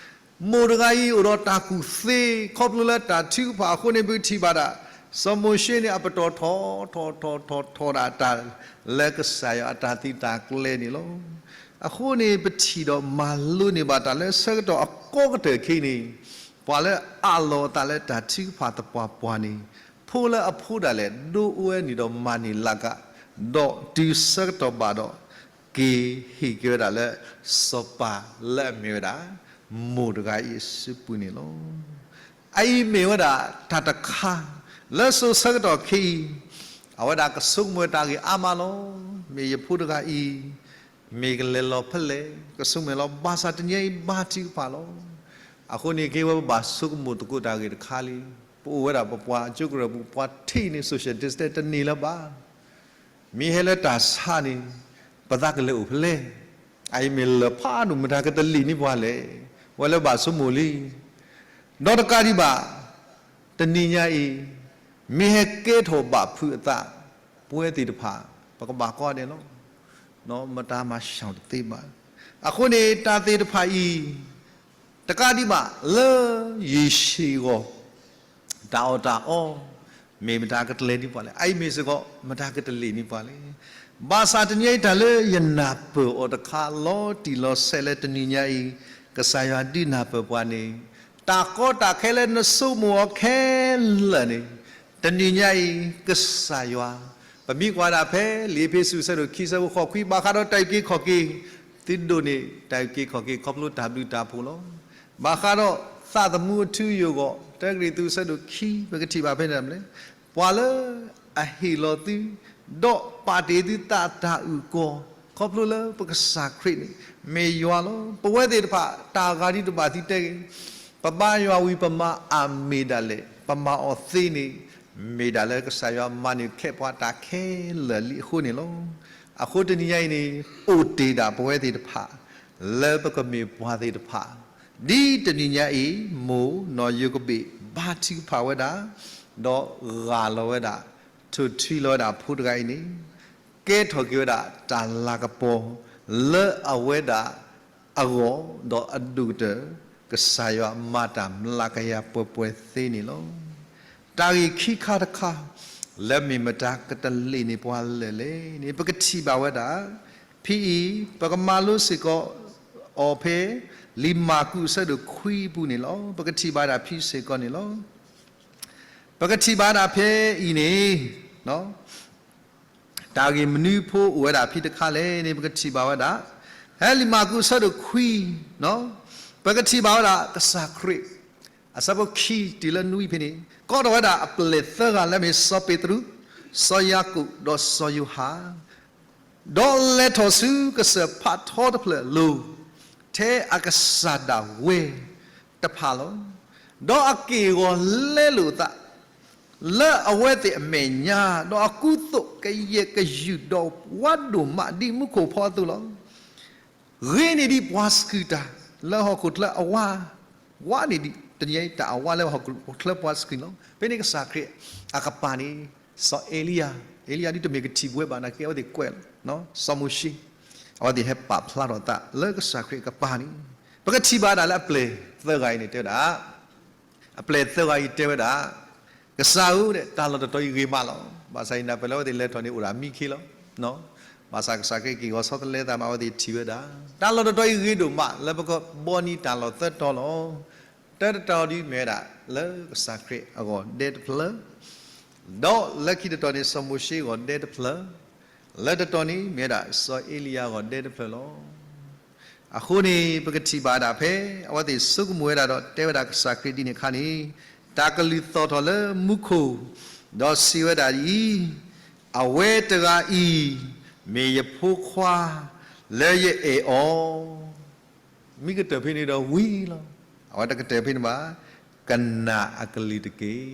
မိၢ်တဂၤအံၤအိၣ်ဒီးတၢ်ကူၣ်သ့ ခီဖျိလၢတၢ်ထုကဖၣ်အဃိန့ၣ် ပကထံၣ်ဘၣ်ဒၣ် စီၤမိၤၡ့န့ၣ် အပတီၢ်ထီၣ်ထီၣ်ထီၣ်ထီၣ်ထီၣ်ဒၣ်တၢ်လၢကစၢ်ယွၤအတၢ်သုးတၢ်ကျဲၤန့ၣ်လီၤ. အဃိန့ၣ် ပထံၣ်ဒီးမၤလိန့ၢ်ဘၣ်တၢ်လၢဆၢကတီၢ်အကီကတၢၢ်ခဲအံၤန့ၣ်, ပှၤလၢအးလီၤအသးလၢတၢ်ထုကဖၣ်သပှၢ်ပှၢ်န့ၣ်, ဖိလၢအဖိဒၣ်လဲာ် ဒိးအိၣ်ဝဲန့ၣ်ဒီးမၤန့ၢ်လၢ်ဂၤ, ဒီးတုၤဆၢကတီၢ်ဘၣ်ဒီး က့ၤဟ့ၣ်က့ၤဝဲဒၣ်လၢ စီၤပၤလၢအမ့ၢ်ဝဲဒၣ် မိၢ်တဂၤအံၤအစုပူၤန့ၣ်လီၤ. အအံၤမ့ၢ်ဝဲဒၣ်တၢ်တခါ လၢစိၤဆၢကတီၢ်ခဲအံၤ, အဝဲဒၣ်ကဆိကမိၣ်တၢ်ဂ့ၢ်အါမးလီၤ. မ့ၢ်ယဖိတဂၤအံၤ မ့ၢ်ကလဲၤလီၤဖဲလဲၣ်, ကဆိကမိၣ်လီၤ. ဘၣ်ဆၣ်တနံၤအံၤဘါထုကဖၣ်လီၤ. အဃိန့ၣ် ကဲဝဲပဘၣ်ဆိကမိၣ်သကိးတၢ်ဂ့ၢ်တခါလံ. ပအိၣ်ဝဲဒၣ်ပပှၤကၠိကရၢၢ်ပူၤ ပှၤထံၣ်န့ၣ် social distance တန့ၢ်လၢၤဘၣ်. မ့ၢ်ဟဲလၢတၢ်ဆါန့ၣ် ပသးကလဲၤအိၣ်ဖဲလဲၣ်. အအံၤမ့ၢ်လၢၢ်ဖးဒိၣ် မတၤကတလံာ်န့ၢ်ပှၤလဲၣ်. ဝဲလၢဘၣ်ဆိကမိၣ်လံ. ဒီးတကးဒံးဘၣ် တနံၤညါအံၤ မ့ၢ်ဟဲကဲထီၣ်ဘၣ်ဖုးအသး ပဝဲသ့ၣ်တဖၣ် ပကဘၣ်ကွၢ်ဒဲးလီၤ. မတၤမၤစှၤတသ့ဘၣ်. အဃိန့ၣ် တၢ်သ့ၣ်တဖၣ်အံၤ တကးဒံးဘၣ် လၢယ့ၣ်ၡ့ၣ်အဂီၢ် တၢ်အီၣ်တၢ်အီ မ့ၢ်မတၤကတလဲၤန့ၢ်ပှၤလဲၣ်. အအံၤမ့ၢ်စ့ၢ်ကီး မတၤကတလံာ်န့ၢ်ပှၤလဲၣ်. ဘၣ်ဆၣ်တနံၤအံၤ တၢ်လၢယနၢ်ပၢၢ်အီၤတခါလီၤတံၢ်လီၤဆဲးလၢတနံၤညါအံၤ ကစၢ်ယွၤဒုးနၢ်ပၢၢ်ပှၤန့ၣ်, တၢ်ကီတၢ်ခဲလၢနဆိကမိၣ်အီၤခဲလၢာ်န့ၣ်, တနံၤညါအံၤ ကစၢ်ယွၤ ပမ့ၢ်ကွၢ်ဒၣ်ဖဲလံာ်အ့းဖ့းစူးအဆၢဒိၣ်ခံ အဆၢဖိဃိးခွံ ဘၣ်ဃးဒီးတၢ်အုၣ်က့ၤခီၣ်က့ၤ, သုဒိးန့ၢ်တၢ်အုၣ်က့ၤခီၣ်က့ၤခီဖျိတၢ်ဘျုးတၢ်ဖှိၣ်လီၤ. ဘၣ်ဃးဒီးသးသမူအထူအယိာ်အဂီၢ် တၢ်ကရံၣ်သူးအဆၢဒိၣ်ခံ ပကထံၣ်ဘၣ်ဖဲန့ၣ်မ့ၢ်လဲၣ်, ပှၤလၢအဟ့ၣ်လီၤသု ဒီးပာ်တ့ၢ်သုသးတၢ်အုၣ်ကီၤ ခီဖျိလၢပကစၢ်ခရံာ်န့ၣ် မ့ၢ်ယွၤလီၤ. ပဝဲသ့ၣ်တဖၣ် တၢ်ဂၤဒ်တဘၣ်သုတဲဂ့ၤ, ပဘါယွၤဝံၤပမၤအမ့ၢ်ဒၣ်လဲာ် ပမၤအီၤသ့န့ၣ် မ့ၢ်ဒၣ်လၢကစၢ်ယွၤမၤန့ၢ်ခဲပှၤတၢ်ခဲလၢာ်လံအဃိန့ၣ်လီၤ. အဃိတနံၤညါအံၤန့ၣ် အိၣ်တ့ၢ်ဒၣ်ပဝဲသ့ၣ်တဖၣ် လၢပကမ့ၢ်ပှၤသ့ၣ်တဖၣ် ဒ်တနံၤညါအံၤ မိၢ်နီၢ်ယိၤကဘ့ၣ် ဘါထုကဖၣ်ဝဲဒၣ် ဒီးဂၢ်လီၤဝဲဒၣ် ထိၣ်ထံလီၤဝဲဒၣ်ဖိတဂၤအံၤန့ၣ် ကဲထီၣ်က့ၤဝဲဒၣ်တၢ်လၤကပီၤ လၢအဝဲဒၣ်အဂီၢ် ဒီးအဒိၣ်ကတၢၢ် ကစၢ်ယွၤမၤတၢ်မျးကယၤပှဲၤပှဲၤသ့န့ၣ်လီၤ. တၢ်ဂ့ၢ်ခံခါတခါ လၢမ့ၢ်မတၤကတလံာ်န့ၢ်ပှၤလဲၣ်လဲၣ်န့ၣ် ပကထံၣ်ဘၣ်ဝဲဒၣ် ဖဲအံၤ ပကမၤလိစ့ၢ်ကီးအီၤဖဲ လံာ်မၢ်ကူးအဆၢဒိၣ်ခွံအပူၤန့ၣ်လီၤ. ပကထံၣ်ဘၣ်ဒၣ်ဖဲစ့ၢ်ကီးန့ၣ်လီၤ. ပကထံၣ်ဘၣ်ဒၣ်ဖဲအံၤန့ၣ် တၢ်ဂ့ၢ်မနုၤအဃိအိၣ်ဝဲဒၣ်ဖဲတခါလဲၣ်န့ၣ် ပကထံၣ်ဘၣ်ဝဲဒၣ် ဖဲလံာ်မၢ်ကူးအဆၢဒိၣ်ခွံ ပကထံၣ်ဘၣ်ဝဲဒၣ်ကစၢ်ခရံာ် အဆၢဖိခံတုၤလၢနွံဖဲန့ၣ် ကိးထီၣ်ဝဲဒၣ်အပျဲၢ်သၢဂၤလၢမ့ၢ်စီၤပ့းတရူး, စီၤယၤကိာ် ဒီးစီၤယိၤဟၣ် ဒီးလဲၤထီၣ်ဆူကစၢၢ်ဖးထီတဖျၢၣ်အလိၤ ထဲအကစၢ်ဒၣ်ဝဲတဖၣ်လီၤ. ဒီးအက့ၢ်အဂီၤလဲလိာ်အသး လၢအဝဲသ့ၣ်အမဲာ်ညါ, ဒီးအကူသိးကယဲၢ်ကယူၢ်ဒီးဝါဒိၣ်မးဒ်မူခိၣ်ဖီအသိးလီၤ. ဂ့ၤန့ၢ်ဒံးပှၤစကူၤတၢ် လၢဟီၣ်ခိၣ်ချၢအဝါ, ဝါန့ၢ်ဒံး တနံၤအံၤတၢ်အဝါလၢဟီၣ်ခိၣ်ချၢပှၤစကူၤလီၤ. ဖဲန့ၣ်ကစၢ်ခရံာ်အကပၤန့ၣ် စီၤအ့လံယၤ, အ့လံယၤဒ်တမ့ၢ်ကထံၣ်ပဝဲဘၣ်နာ်က့ အဝဲသ့ၣ်ကွဲးလီၤ စီၤမိၤၡ့, အဝဲသ့ၣ်ဟဲပာ်ဖျါထီၣ်အသးလၢကစၢ်ခရံာ်အကပၤန့ၣ်, ပကထံၣ်ဘၣ်ဒၣ်လၢအပျဲၢ်သၢဂၤအံၤန့ၣ် တဲဝဲဒၣ် အပျဲၢ်သၢဂၤအံၤတဲဝဲဒၣ်, ကစၢ်ဧၢ, တၢ်လီၢ်တတီၤအံၤဂ့ၤမးလီၤ. ဘၣ်ဆၣ်ယနၢ်ပၢၢ်လၢအဝဲသ့ၣ်လဲၤထီၣ်န့ၣ်အိၣ်ဒၣ်မံခ့လီၤ. ဘၣ်ဆၣ်ကစၢ်ခရံာ်က့ၢ်ဂီၤဆီတလဲသးမး အဝဲသ့ၣ်ထံၣ်ဝဲဒၣ် တၢ်လီၢ်တတီၤအံၤဂ့ၤဒိၣ်မး လၢပကဘှီန့ၢ်တၢ်လီၢ်သၢတီၤလီၤ. တၢတတီၤဒ်မ့ၢ်ဝဲဒၣ် လၢကစၢ်ခရံာ်အဂီၢ်ဒဲတဖျၢၣ်, ဒီးလၢခံတတီၤန့ၣ် စီၤမိၤၡ့အဂီၢ်ဒဲတဖျၢၣ်, လၢတတီၤန့ၣ်မ့ၢ်ဝဲဒၣ် စီၤအ့လံယၤအဂီၢ်ဒဲတဖျၢၣ်လီၤ. အဃိန့ၣ် ပကထံၣ်ဘၣ်ဒၣ်ဖဲ အဝဲသ့ၣ်ဆိကမိၣ်ဝဲဒၣ်ဒီးတဲဝဲဒၣ်ကစၢ်ခရံာ်ဒ်န့ၣ်အခါန့ၣ်, တၢ်ကလုၢ်သီၣ်ထီၣ်လၢမူခိၣ်, ဒီးစံးဝဲဒၣ်ဒ်အံၤ, အဝဲတဂၤအံၤ မ့ၢ်ယဖိခွါ လၢယအဲၣ်အီၤ, မ့ၢ်ကတၢၢ်ဖဲန့ၣ်ဒီးဝံၤလီၤ. အဝဲတကတၢၢ်ဖဲန့ၣ်ဘၣ်, ကနၣ်အကလုၢ်တက့ၢ်.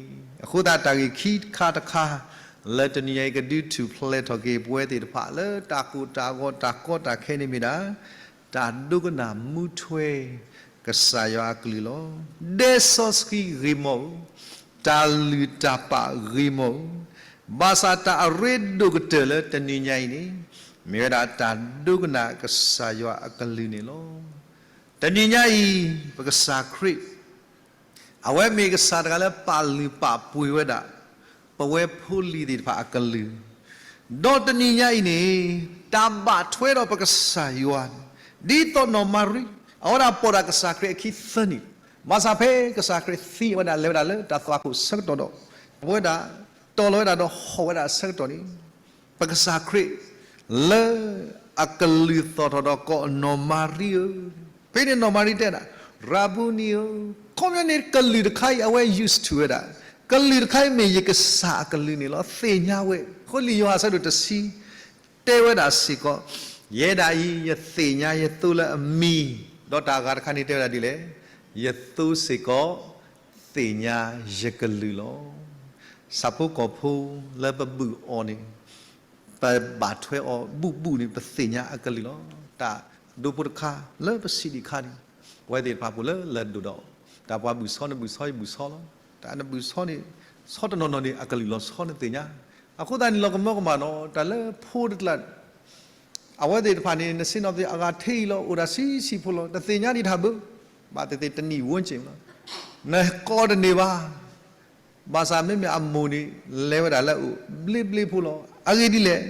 အဃိသတးတၢ်ဂ့ၢ်ခံခါတခါ လၢတနံၤညါအံၤကဒုးထူၣ်ဖျဲးထီၣ်က့ၤပဝဲသ့ၣ်တဖၣ်လၢတၢ်ကိၢ်တၢ်ဂီၤတၢ်ကီတၢ်ခဲန့ၣ်မ့ၢ်ဒၣ် တၢ်ဒိကနၣ်မူထွဲ ကစၢ်ယွၤအကလုၢ်လီၤ. ဒဲစီဆှံဂ့ၢ်မီၢ်ဧိၤ, တၢ်လုၢ်တၢ်ပာ်ဂ့ၢ်မီၢ်ဧိၤ, ဘၣ်ဆၣ်တၢ်အရ့ဒိၣ်ကတၢၢ်လၢတနံၤညါအံၤန့ၣ် မ့ၢ်ဝဲဒၣ်တၢ်ဒိကနၣ်ကစၢ်ယွၤအကလုၢ်န့ၣ်လီၤ. တနံၤညါအံၤ ပကစၢ်ခရံာ် အဝဲမ့ၢ်ကစၢ်တဂၤလၢပာ်လုၢ်ပာ်ပှ့ၤဝဲဒၣ် ပဝဲဖိလံၤသ့ၣ်တဖၣ်အကလုၢ်, ဒီးတနံၤညါအံၤန့ၣ် တၢ်ဘၣ်ထွဲဒီးပကစၢ်ယွၤန့ၣ် ဒ်သိးနီၢ်မၤရံ အဝဲဒၣ်ပိာ်ဒၣ်ကစၢ်ခရံာ်အခံသၢနံၣ်, ဘၣ်ဆၣ်ဖဲကစၢ်ခရံာ်သံအဝဲဒၣ်လဲၤဝဲဒၣ်လၢတၢ်သွၣ်ခိၣ်ဆၢကတီၢ်ဒီး အဝဲဒၣ်တီၢ်လီၤဝဲဒၣ်ဒီးဟီၣ်ဝဲဒၣ်အဆၢကတီၢ်န့ၣ် ပကစၢ်ခရံာ် လၢအကလုၢ်သီၣ်ထီၣ်ဒီးကိးနီၢ်မၤရံဧၢ, ဖဲန့ၣ်နီၢ်မၤရံတဲဒၣ် ရၤဘူနံဧၢ, ခီပညီန့ၣ်ကလုၢ်တခါအံၤ အဝဲ used to ဝဲဒၣ်, ကလုၢ်တခါအံၤမ့ၢ်ယကစၢ်အကလုၢ်န့ၣ်လီၤ, သ့ၣ်ညါဝဲ, အဃိလံာ်ယိၤဟၣ်အဆၢဒိၣ်တဆံ တဲဝဲဒၣ်စ့ၢ်ကီး, ယဲဒၣ်အံၤ ယသ့ၣ်ညါယသိလၢအမံၤ, ဒီးတၢ်အဂၤတခါန့ၣ်တဲဝဲဒၣ်ဒ်လဲၣ်, ယသိစ့ၢ်ကီး သ့ၣ်ညါယကလုၢ်လီၤ. ဆၣ်ဖိကီၢ်ဖိလၢပဘူၣ်အီၤန့ၣ် ပဘၣ်ထွဲအီၤဘူၣ်ဘူၣ်န့ၣ် ပသ့ၣ်ညါအကလုၢ်လီၤ. တၢ်ဒိဖိတခါလၢပစံးဒံးအခါန့ၣ် ပဝဲသ့ၣ်တဖၣ်ပူၤလၢလၢၢ်ဒိၣ်ဒီး တၢ်ပှၤဘူၣ်ဆီနဘူၣ်ဆီယဘူၣ်ဆီလီၤ. တၢ်နဘူၣ်ဆီန့ၣ် ဆီတနီၤနီၤန့ၣ် အကလုၢ်လီၤဆီနသ့ၣ်ညါ. အဃိသတးန့ၣ် လီၤကမၢကမၣ်နီၤ တၢ်လၢဖိတကျါ အဝဲသ့ၣ်တဖၣ်န့ၣ် နဆ့ၣ်နီၤသ့ၣ်အဂၤထံအံၤလီၤ အိၣ်ဒၣ်ဆံးဆံးဖိလီၤ တသ့ၣ်ညါဒံးတၢ်ဘၣ်, ဘၣ်သ့ၣ်သ့ၣ်တနံၣ်ဝဲက့ၤလီၤ နကိးတန့ၢ်ဘၣ်. ဘၣ်ဆၣ်မ့မ့ၢ်အမိၢ်န့ၣ် လဲၤဝဲဒၣ်လၢအအိၣ်ဘျ့ဘျ့ဖိလီၤ. အဂ့ၢ်ဒ်လဲၣ်,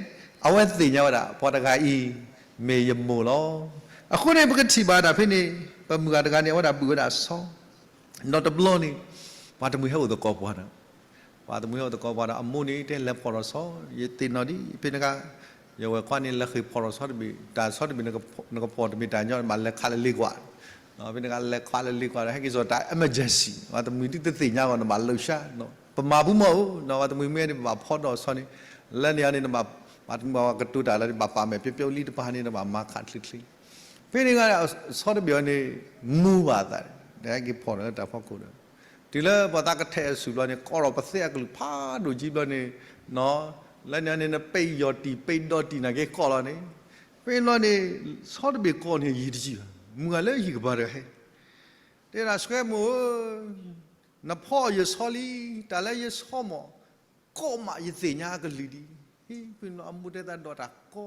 အဝဲသ့ၣ်ညါဝဲဒၣ် ပှၤတဂၤအံၤ မ့ၢ်ယမိၢ်လီၤ. အဃိန့ၣ် ပကထံၣ်ဘၣ်ဒၣ်ဖဲန့ၣ် ပမုၢ်ဂၤတဂၤန့ၣ် အဝဲဒၣ်ဘူၣ်ဝဲဒၣ်ဆီ ဒီးတဘျီန့ၣ် ပှၤတမှံၤဟဲအိၣ်သကိးပှၤဒီး ပှၤတမှံၤဟဲအိၣ်သကိးပှၤဒီး အမိၢ်န့ၣ်တဲလဲၤဖီၣ်ထီၣ်ဆီ ယသ့ၣ်နီၣ်ဒံး ဖဲန့ၣ်ခါ ယဝဲၢ်ခွါန့ၣ် လဲၤဃ့ၢ်ဖီၣ်ထီၣ်ဆီတဘ့ၣ် တၢ်ဆီတဘ့ၣ် နကဖီၣ်တမ့ၢ်တၢ်ညီ မးလဲၤခးလၢလ့ကွၢ် ဖဲန့ၣ်ခါလဲၤခးလၢလ့ကွၢ်ဒီး ဟဲက့ၤစိာ်တၢ် emergency ပှၤတမှံၤဒ်တသ့ၣ်ညါဂီၢ် နဘၣ်လိာ်ဆှါ ပမၤဘူမီၢ်ဧိၤ ပှၤတမှံၤမ့ၢ်န့ၣ် ပဘၣ်ဖီၣ်ဒီးဆီန့ၣ် လၢန့ၣ်အီၤန့ၣ် နဘၣ် ပှၤတမှံၤဘၣ်ကတိၤတၢ်လၢ ဘၣ်ပာ်မဲာ်ပျီပျီလံတပၤန့ၣ် နဘၣ်မၤခးချ့ချ့ ဖဲန့ၣ်ဂၤ ဆီတဘ့ၣ်အီၤန့ၣ် မူဘၣ်အသး ဟဲက့ၤဖီၣ်ဒီးလၢတၢ်ဖီခိၣ်ဒီး တုၤလၢပှၤသးကထဲးအစုၣ်ဘျီန့ၣ် ကိးထီၣ်ပသဲအကလုၢ်ဖးဒိၣ်ကံဘျီန့ၣ် လၢန့ၣ်န့ၣ် နပ့ယီၢ်တံၢ်ပ့ဒီတံၢ်နာ်က့ကိးလီၤန့ၣ် ဖဲန့ၣ်ဘျီန့ၣ် ဆီတဘ့ၣ်ကိးန့ၣ်ယံာ်တယံာ်ဘၣ် မုၢ်ဂၤလၢယံာ်ကပၤတဂၤဟဲ တဲဒၣ်ဆွဲမိၢ်ဧၢ နဖီၣ်ယဆီလံ တၢ်လၢယဆီမီၢ် ကိးမးယသ့ၣ်ညါအကလုၢ်ဒံး ဖဲန့ၣ်ဘျီအမိၢ်တဲသးဒီးတၢ်ကီ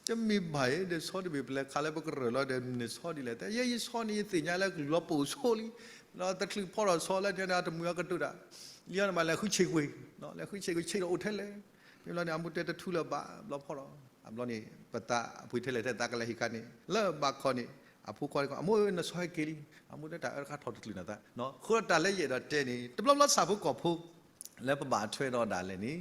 တမ့ၢ်ဘၣ်အံၤ ဒီးဆီတဘ့ၣ်ပလဲၤခးလၢပကရၢၢ်လီၤဒီး မ့ၢ်ဆီဒ်လဲၣ် တဲယဲယဆီန့ၣ် ယသ့ၣ်ညါလၢကလုၢ်လီၤပိာ်ဆိလံ ဒီးတချုးဖီၣ်ထီၣ်ဆီလၢန့ၣ် တမှံၤအီၤကတိၤတၢ် လံအီၤန့ၣ် ဘၣ်လဲၤဃုဆံးကွံာ် လဲၤဃုဆံးကွံာ်ဆံးဒီးအိၣ်ထဲလဲၣ် ဖဲဘျီန့ၣ် အမိၢ်တဲတထူလၢၤဘၣ် ဘျီဖီၣ်ထီၣ် အဘျီန့ၣ် ပသးအပှ့ၤထဲလဲၣ်ထဲသးကလဲၤဟံးခါန့ၣ် လၢဘၣ်ခီန့ၣ် အဖိခွါန့ၣ် အမိၢ်ဧၢ နဆီဟဲက့ၤလံ အမိၢ်တဲတၢ်အၢတခါထီၣ်တချုးနသး ဃိတၢ်လၢယအဲၣ်ဒိးတဲန့ၣ် တဘျီဘျီဆၣ်ဖိကီၢ်ဖိ လၢပဘၣ်ထွဲဒီးဒၣ်လဲာ်န့ၣ်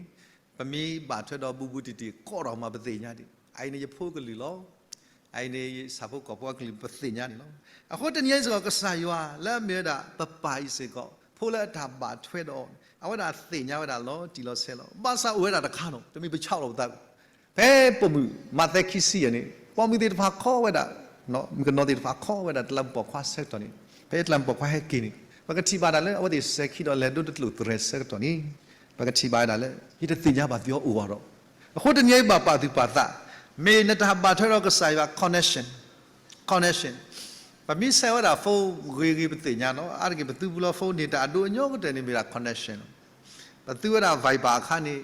ပမ့ၢ်ဘၣ်ထွဲဒီးဘူးဘူးတံၢ်တံၢ် ကိးထီၣ်မးပသ့ၣ်ညါဒံး အအံၤန့ၣ်ယဖိကလုၢ်လီၤ အအံၤန့ၣ်ဆၣ်ဖိကီၢ်ဖိအကလုၢ်ပသ့ၣ်ညါန့ၣ်လီၤ. အဃိတနံၤအံၤစ့ၢ်ကီး ကစၢ်ယွၤလၢအမ့ၢ်ဝဲဒၣ်ပပၢ်အံၤစ့ၢ်ကီး ဖိလၢအတၢ်ဘၣ်ထွဲဒီးအီၤန့ၣ် အဝဲဒၣ်သ့ၣ်ညါဝဲဒၣ်လီၤတံၢ်လီၤဆဲးလီၤ. ဘၣ်ဆၣ်အိၣ်ဝဲဒၣ်တခါလီၤ တမ့ၢ်ပဆါလီၤပသး ဖဲပိာ်မုၣ် မးသဲခံဆံယဲၢ်န့ၣ် ပိာ်မုၣ်သ့ၣ်တဖၣ်ခီဝဲဒၣ် မုၣ်ကနီၤသ့ၣ်တဖၣ်ခီဝဲဒၣ်တလးမူးပိာ်ခွါဆၢကတီၢ်န့ၣ် ဖဲတလးမူးပိာ်ခွါဟဲက့ၤန့ၣ် ပကထံၣ်ဘၣ်ဒၣ်လၢအဝဲသ့ၣ်စဲၤခံဒီးလဲၤဒိတကျိၣ်သရဲၣ်ဆၢကတီၢ်န့ၣ် ပကထံၣ်ဘၣ်ဒၣ်လၢ ယတသ့ၣ်ညါဘၣ်သုအအိၣ်ဘၣ်ဒီး အဃိတနံၤအံၤဘၣ်ပာ်သူၣ်ပာ်သး မ့ၢ်နတၢ်ဘၣ်ထွဲဒီးကစၢ်ယွၤ connection connection ပမ့ၢ်ဆဲးဝဲဒၣ် phone ဂ့ၤဂ့ၤပသ့ၣ်ညါနီၤ အါတက့ၢ်ပသူပူၤလီၤ phone န့ၣ် တၢ်အဒိအညီကတၢၢ်န့ၣ်မ့ၢ်ဒၣ် connection လီၤ. ပသူဝဲဒၣ် Viber အခါန့ၣ်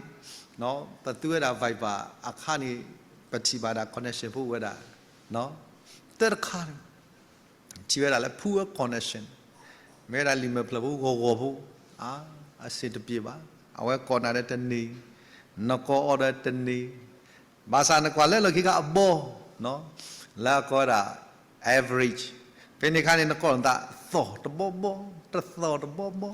ပသူဝဲဒၣ် Viber အခါန့ၣ် ပထံၣ်ဘၣ်ဒၣ် connection ဖိဝဲဒၣ် သၢတခါန့ၣ် ထံၣ်ဝဲဒၣ်လၢ poor connection မ့ၢ်ဝဲဒၣ်လံာ်မဲာ်ဖျၢၣ်ဖိဂီၤဂီၤဖိ အစ့တပျ့ၤဘၣ် အဝဲကိးနၤဒီးတန့ၢ် နကိးအီၤဒီးတန့ၢ် ဘၣ်ဆၣ်နကွၢ်လၢလီၢ်ခံခါအဘီ လၢအကိးဝဲဒၣ် average ဖဲန့ၣ်အခါန့ၣ် နကိးနသးသီၣ်တဘီဘီ တသီၣ်တဘီဘီ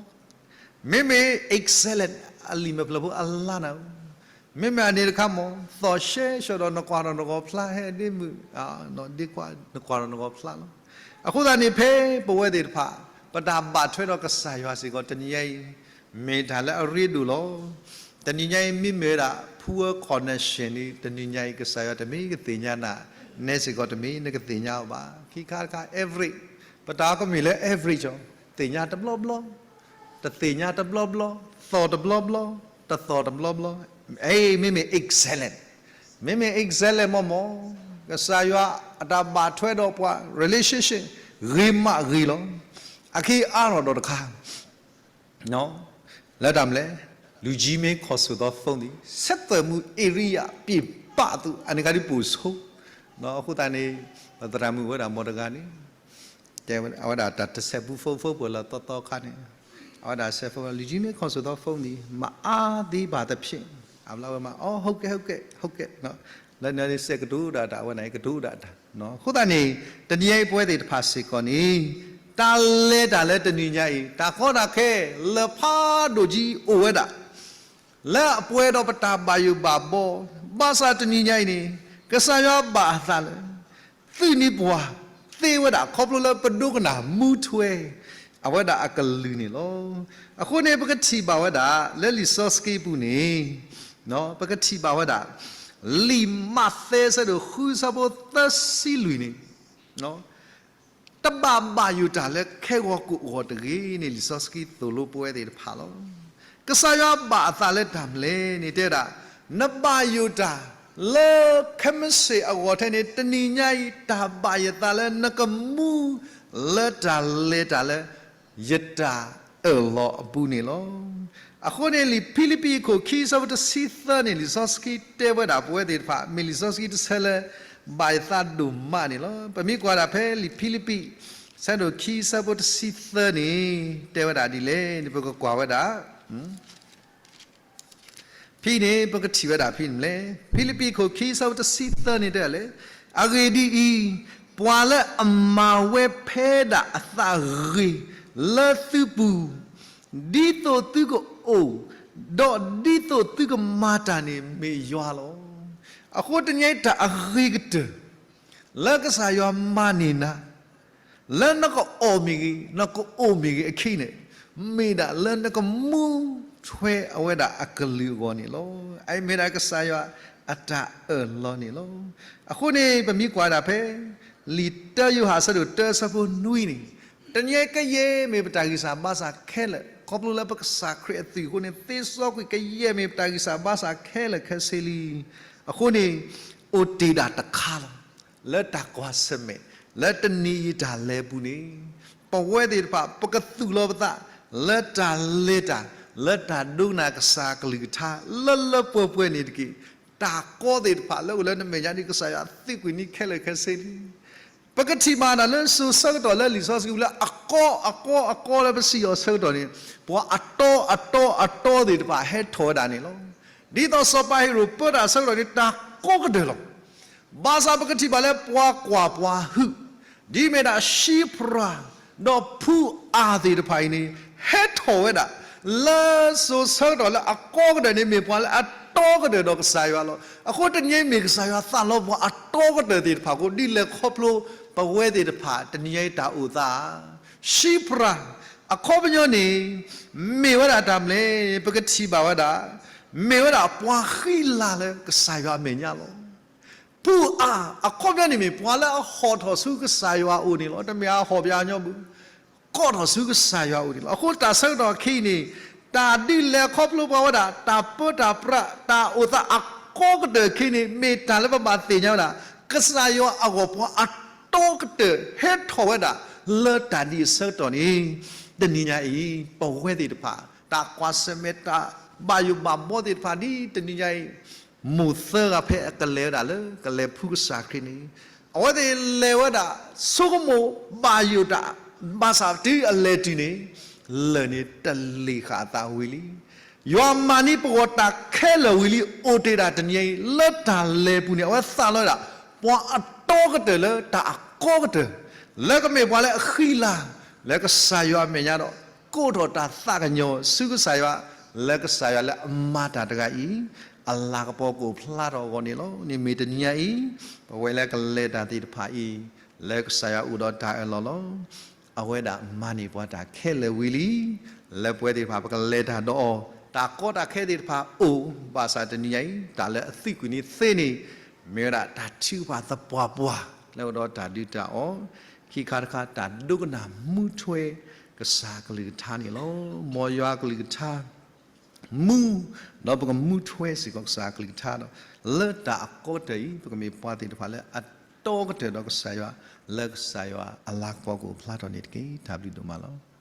မ့မ့ၢ် excellent အလံာ်မဲာ်ဖျၢၣ်ဖိအလါနၤဧိၤ မ့မ့ၢ်အန့ၣ်တခါမ့ၢ် သီၣ်ရှဲရှီၣ်ဒီးနကွၢ်ဒီးနဂီၤဖျါဟဲဒ့မုၣ် ဒ့ကွၢ်နကွၢ်ဒီးနဂီၤဖျါလီၤ. အဃိသတးန့ၣ် ဖဲပဝဲသ့ၣ်တဖၣ် ပတၢ်ဘၣ်ထွဲဒီးကစၢ်ယွၤစ့ၢ်ကီး တနံၤညါအံၤ မ့ၢ်တၢ်လၢအရ့ဒိၣ်လီၤ. တနံၤညါအံၤ မ့မ့ၢ်ဝဲဒၣ် poor connection န့ၣ် တနံၤညါအံၤ ကစၢ်ယွၤတမ့ၢ်ကသ့ၣ်ညါနၤ နဲစ့ၢ်ကီးတမ့ၢ် နကသ့ၣ်ညါအီၤဘၣ်. ခံခါတခါ average, ပတၢ်ကမ့ၢ်လၢ average အီၤ, သ့ၣ်ညါတဘျီဘျီ, တသ့ၣ်ညါတဘျီဘျီ, သီၣ်တဘျီဘျီ, တသီၣ်တဘျီဘျီ, အဲ မ့မ့ၢ် excellent, မ့မ့ၢ် excellent မ့ၢ်မ့ၢ်, ကစၢ်ယွၤအတၢ်ဘၣ်ထွဲဒီးပှၤ relationship ဂ့ၤမးဂ့ၤလီၤ. အခံအါထီၣ်ဒီးတခါ လၢတၢ်မနုၤလဲၣ်, လူကြီးမင်းခေါ်ဆိုသောဖုန်းသည် ဆက်သွယ်မှုဧရိယာပြည့်ပသူ အန့ၣ်ကဒုးပိာ်ဆိ, အဃိသတးန့ၣ် ပသရၣ်မုၣ်ဝဲဒၣ်မီၤတဂၤန့ၣ် တဲအဝဲဒၣ်တၢ်တစဲးပူဖိဖိပှဲၤလီၤသီသီခါန့ၣ်, အဝဲဒၣ်စဲးဖိ လူကြီးမင်းခေါ်ဆိုသောဖုန်းသည် မအားသေးပါသဖြင့်, အဘျီဝဲမး အိ ဟုတ်ကဲ့ ဟုတ်ကဲ့ ဟုတ်ကဲ့, လၢန့ၣ်စဲးကတိၤဒၣ်တၢ် အဝဲန့ၣ်ကတိၤဒၣ်တၢ်, အဃိသတးန့ၣ် တနံၤအံၤပဝဲသ့ၣ်တဖၣ်စ့ၢ်ကီးန့ၣ် တၢ်လဲၤတၢ်လၢတနံၤညါအံၤ တၢ်ကီတၢ်ခဲလၢာ်ဖးဒိၣ်ကံအိၣ်ဝဲဒၣ် လၢအပှဲၤဒီးပတၢ်ဘၣ်ယိၣ်ဘၣ်ဘီ, ဘၣ်ဆၣ်တနံၤညါအံၤန့ၣ် ကစၢ်ယွၤဘၣ်အသးလၢ သုးန့ၢ်ပှၤသ့ဝဲဒၣ် ခီဖျိလၢပဒိကနၣ်မူထွဲ အဝဲဒၣ်အကလုၢ်န့ၣ်လီၤ. အဃိန့ၣ် ပကထံၣ်ဘၣ်ဝဲဒၣ် လၢလံာ်စီဆှံပူၤန့ၣ် ပကထံၣ်ဘၣ်ဝဲဒၣ် လံာ်မးသဲဆၢဒိၣ်ဃုဆၢဖိသၢဆံလွံၢ်န့ၣ် တဘၣ်ဘၣ်ယိၣ်တၢ်လၢခဲဂီၤကိာ်ဂီၤတဂ့ၤန့ၣ် လံာ်စီဆှံသိၣ်လိပဝဲသ့ၣ်တဖၣ်လီၤ. ကစၢ်ယွၤဘၣ်အသးလၢတၢ်မနုၤလဲၣ်န့ၣ် တဲဝဲဒၣ် နဘၣ်ယိၣ်တၢ်လၢခဲမုၢ်ဆ့ၣ်အဂီၤထဲန့ၣ် တနံၤညါအံၤ တၢ်ဘၣ်ယသးလၢနကမူလၢတၢ်လဲၤတၢ်လၢ ယတၢ်အၢၣ်လီၤအပူၤန့ၣ်လီၤ. အဃိန့ၣ် လံာ်ဖံလံးပံးအခိၣ်ခံဆၢဖိတဆံသၢန့ၣ် လံာ်စီဆှံတဲဝဲဒၣ်ပဝဲသ့ၣ်တဖၣ် မ့ၢ်လံာ်စီဆှံတဆၢလၢ ဘၣ်ယသးဒိၣ်မးန့ၣ်လီၤ. ပမ့ၢ်ကွၢ်ဒၣ်ဖဲလံာ်ဖံလံးပံး ဆၢဒိၣ်ခံဆၢဖိတဆံသၢန့ၣ် တဲဝဲဒၣ်ဒ်လဲၣ်န့ၣ် ပကကွၢ်ဝဲဒၣ် ဖဲန့ၣ် ပကထံၣ်ဝဲဒၣ်ဖဲန့ၣ်မနုၤလဲၣ်. ဖံလံးပံးအခိၣ်ခံဆၢဖိတဆံသၢန့ၣ်တဲလဲၣ်, အဂ့ၢ်ဒ်အံၤ, ပှၤလၢအမၤဝဲဖဲဒၣ်အသးဂ့ၤလၢသုပူၤ, ဒ်သိးသုကအိၣ်, ဒီးဒ်သိးသုကမၤတၢ်န့ၣ်မ့ၢ်ယွၤလီၤ. အဃိတနံၤအံၤတၢ်အဂ့ၤကတၢၢ် လၢကစၢ်ယွၤမၤန့ၢ်နၤ လၢနကအီၣ်မ့ၢ်ဂ့ၤ, နကအိၣ်မ့ၢ်ဂ့ၤအခံန့ၣ်, မ့ၢ်ဒၣ်လၢနကမူထွဲအဝဲဒၣ်အကလုၢ်အဂီၢ်န့ၣ်လီၤ. အအံၤမ့ၢ်ဒၣ်ကစၢ်ယွၤအတၢ်အၢၣ်လီၤန့ၣ်လီၤ. အဃိန့ၣ် ပမ့ၢ်ကွၢ်ဒၣ်ဖဲ လံာ်တၢယိၤဟၣ်အဆၢဒိၣ်တၢအဆၢဖိနွံန့ၣ်, တနံၤအံၤကယဲၢ်မ့ၢ်ပတၢ်ဂံၢ်စၢ်ဘါစၢ်ခဲလၢာ်, ခီဖျိလၢပကစၢ်ခရံာ်အသွံၣ်အဃိန့ၣ် သ့စီကွံာ်ကယဲၢ်မ့ၢ်ပတၢ်ဂံၢ်စၢ်ဘါစၢ်ခဲလၢာ်ခဲဆ့လံ. အဃိန့ၣ် အိၣ်တ့ၢ်ဒၣ်တခါလီၤ. လၢတၢ်ကွၢ်ဆၢၣ်မဲာ် လၢတနံၤအံၤတၢ်လဲၤပူၤန့ၣ် ပဝဲသ့ၣ်တဖၣ် ပကသူၣ်လီၤပသး လၢတၢ်လဲၤတၢ် လၢတၢ်ဒိကနၣ်ကစၢ်ကလုၢ်ကထါ လၢလၢပှဲၤပှဲၤန့ၣ်တက့ၢ်. တၢ်ကီသ့ၣ်တဖၣ်လၢအိၣ်လၢနမဲာ်ညါန့ၣ် ကစၢ်ယွၤသံကွံာ်န့ၢ်ခဲလၢာ်ခဲဆ့လံ. ပကထံၣ်ဘၣ်ဒၣ်လၢစိၤဆၢကတီၢ်လၢလံာ်စီဆှံပူၤလၢအကီအကီအကီလၢပစံၣ်အီၤဆၢကတီၢ်န့ၣ် ပှၤအတီအတီအတီသ့ၣ်တဖၣ်ဟဲထီၣ်ဝဲဒၣ်န့ၣ်လီၤ. ဒ်သိးစီၤပၤဟ့ရိၣ်ပၢတၢ်အဆၢကတီၢ်န့ၣ် တၢ်ကီကတၢၢ်လီၤ. ဘၣ်ဆၣ်ပကထံၣ်ဘၣ်လၢပှၤကွၢ်ပှၤဟုၣ် ဒ်မ့ၢ်ဒၣ် ၡံဖရၣ် ဒီးဖုအၣ်သ့ၣ်တဖၣ်အံၤန့ၣ် ဟဲထီၣ်ဝဲဒၣ် လၢစိၤဆၢကတီၢ်လၢအကီကတၢၢ်န့ၣ် မ့ၢ်ပှၤလၢအတီကတၢၢ်ဒီးကစၢ်ယွၤလီၤ. အဃိတနံၤအံၤမ့ၢ်ကစၢ်ယွၤသးလီပှၤအတီကတၢၢ်သ့ၣ်တဖၣ်အဃိ ဒ်လဲၣ်ခီဖျိပဝဲသ့ၣ်တဖၣ် တနံၤအံၤတၢ်အိၣ်သး ၡံဖရၣ် အခီပညီန့ၣ် မ့ၢ်ဝဲဒၣ်တၢ်မနုၤလဲၣ် ပကထံၣ်ဘၣ်ဝဲဒၣ် မ့ၢ်ဝဲဒၣ်ပှၤဃံလၤလၢကစၢ်ယွၤအမဲာ်ညါလီၤ. ဖုအၣ် အခီပညီန့ၣ်မ့ၢ် ပှၤလၢအဟီၣ်ထီၣ်ဆူကစၢ်ယွၤအအိၣ်န့ၣ်လီၤ. တမ့ၢ်အဟီၣ်ပယါညီဘၣ်, ကီၣ်ထီၣ်ဆူကစၢ်ယွၤအအိၣ်န့ၣ်လီၤ. အဃိတၢ်ဆၢကတီၢ်အခံန့ၣ် တၢ်ဒ်လဲၣ်ခီဖျိပှၤဝဲဒၣ် တၢ်ပၢတၢ်ပြး တၢ်အိၣ်သးအကီကတၢၢ်အခံန့ၣ် မ့ၢ်တၢ်လၢပဘၣ်သ့ၣ်ညါဝဲဒၣ် ကစၢ်ယွၤအဂီၢ်ပှၤအတီကတၢၢ် ဟဲထီၣ်ဝဲဒၣ် လၢတၢ်ဒ်အံၤအဆၢကတီၢ်န့ၣ် တနံၤညါအံၤ ပဝဲသ့ၣ်တဖၣ် တၢ်ကွၢ်ဆၢၣ်မဲာ် တၢ်ဘၣ်ယိၣ်ဘၣ်ဘီသ့ၣ်တဖၣ် ဒ်တနံၤညါအံၤ မိၢ်သၢဂၤဖဲအကလဲၤဝဲဒၣ်လၢကလဲၤဖုကစၢ်ခရံာ်န့ၣ် အဝဲသ့ၣ်လဲၤဝဲဒၣ် ဆိကမိၣ်ဘၣ်ယိၣ်တၢ် ဘၣ်ဆၣ်တုၤအလဲၤတုၤန့ၣ် လၢၢ်န့ၣ်တလ့ၣ်ဃာ်အသးဝံၤလံ. ယွၤမၤန့ၢ်ပဂီၢ်တၢ်ခဲလၢာ်ဝံၤလံ အိၣ်တ့ၢ်ဒၣ်တနံၤအံၤ လၢတၢ်လဲၤပူၤန့ၣ် အဝဲသးလီဝဲဒၣ် ပှၤအတီကတၢၢ်လၢတၢ်အကီကတၢၢ် လၢကမ့ၢ်ပှၤလၢအဃံလၤ လၢကစၢ်ယွၤအမဲာ်ညါဒီး ကိးထီၣ်တၢ်သးကညီၤဆူကစၢ်ယွၤ လၢကစၢ်ယွၤလၢအမၤတၢ်တဂၤအံၤ အလၤကပီၤကအိၣ်ဖျါထီၣ်အဂီၢ်န့ၣ်လီၤ. န့ၣ်မ့ၢ်တနံၤညါအံၤ ပဝဲလၢကလဲၤတၢ်သ့ၣ်တဖၣ်အံၤ လၢကစၢ်ယွၤအိၣ်ဒီးတၢ်အၢၣ်လီၤလီၤ. အဝဲဒၣ်မၤန့ၢ်ပှၤတၢ်ခဲလၢာ်ဝံၤလံ. လၢပဝဲသ့ၣ်တဖၣ် ပကလဲၤတၢ်ဒီးအီၤ တၢ်ကီတၢ်ခဲသ့ၣ်တဖၣ်အိၣ် ဘၣ်ဆၣ်တနံၤညါအံၤ တၢ်လၢအသံကွံာ်န့ၣ်သ့န့ၣ် မ့ၢ်ဝဲဒၣ်တၢ်ထုကဖၣ်သပှၢ်ပှၢ် လၢအအိၣ်ဒီးတၢ်ဒုးတၢ်အီၣ်, ခံခါတခါ တၢ်ဒိကနၣ်မူထွဲကစၢ်ကလုၢ်ကထါန့ၣ်လီၤ. မ်ယွၤကလုၢ်ကထါ မူ, ဒီးပကမူထွဲစ့ၢ်ကီးကစၢ်ကလုၢ်ကထါဒီး လၢတၢ်အကီကတၢၢ်အံၤ ပကမ့ၢ်ပှၤသ့ၣ်တဖၣ်လၢအတီကတၢၢ်ဒီးကစၢ်ယွၤ လၢကစၢ်ယွၤအလၤကပီၤကအိၣ်ဖျါထီၣ်န့ၣ်တက့ၢ်. တၢ်ဘျုးဒိၣ်မးလီၤ.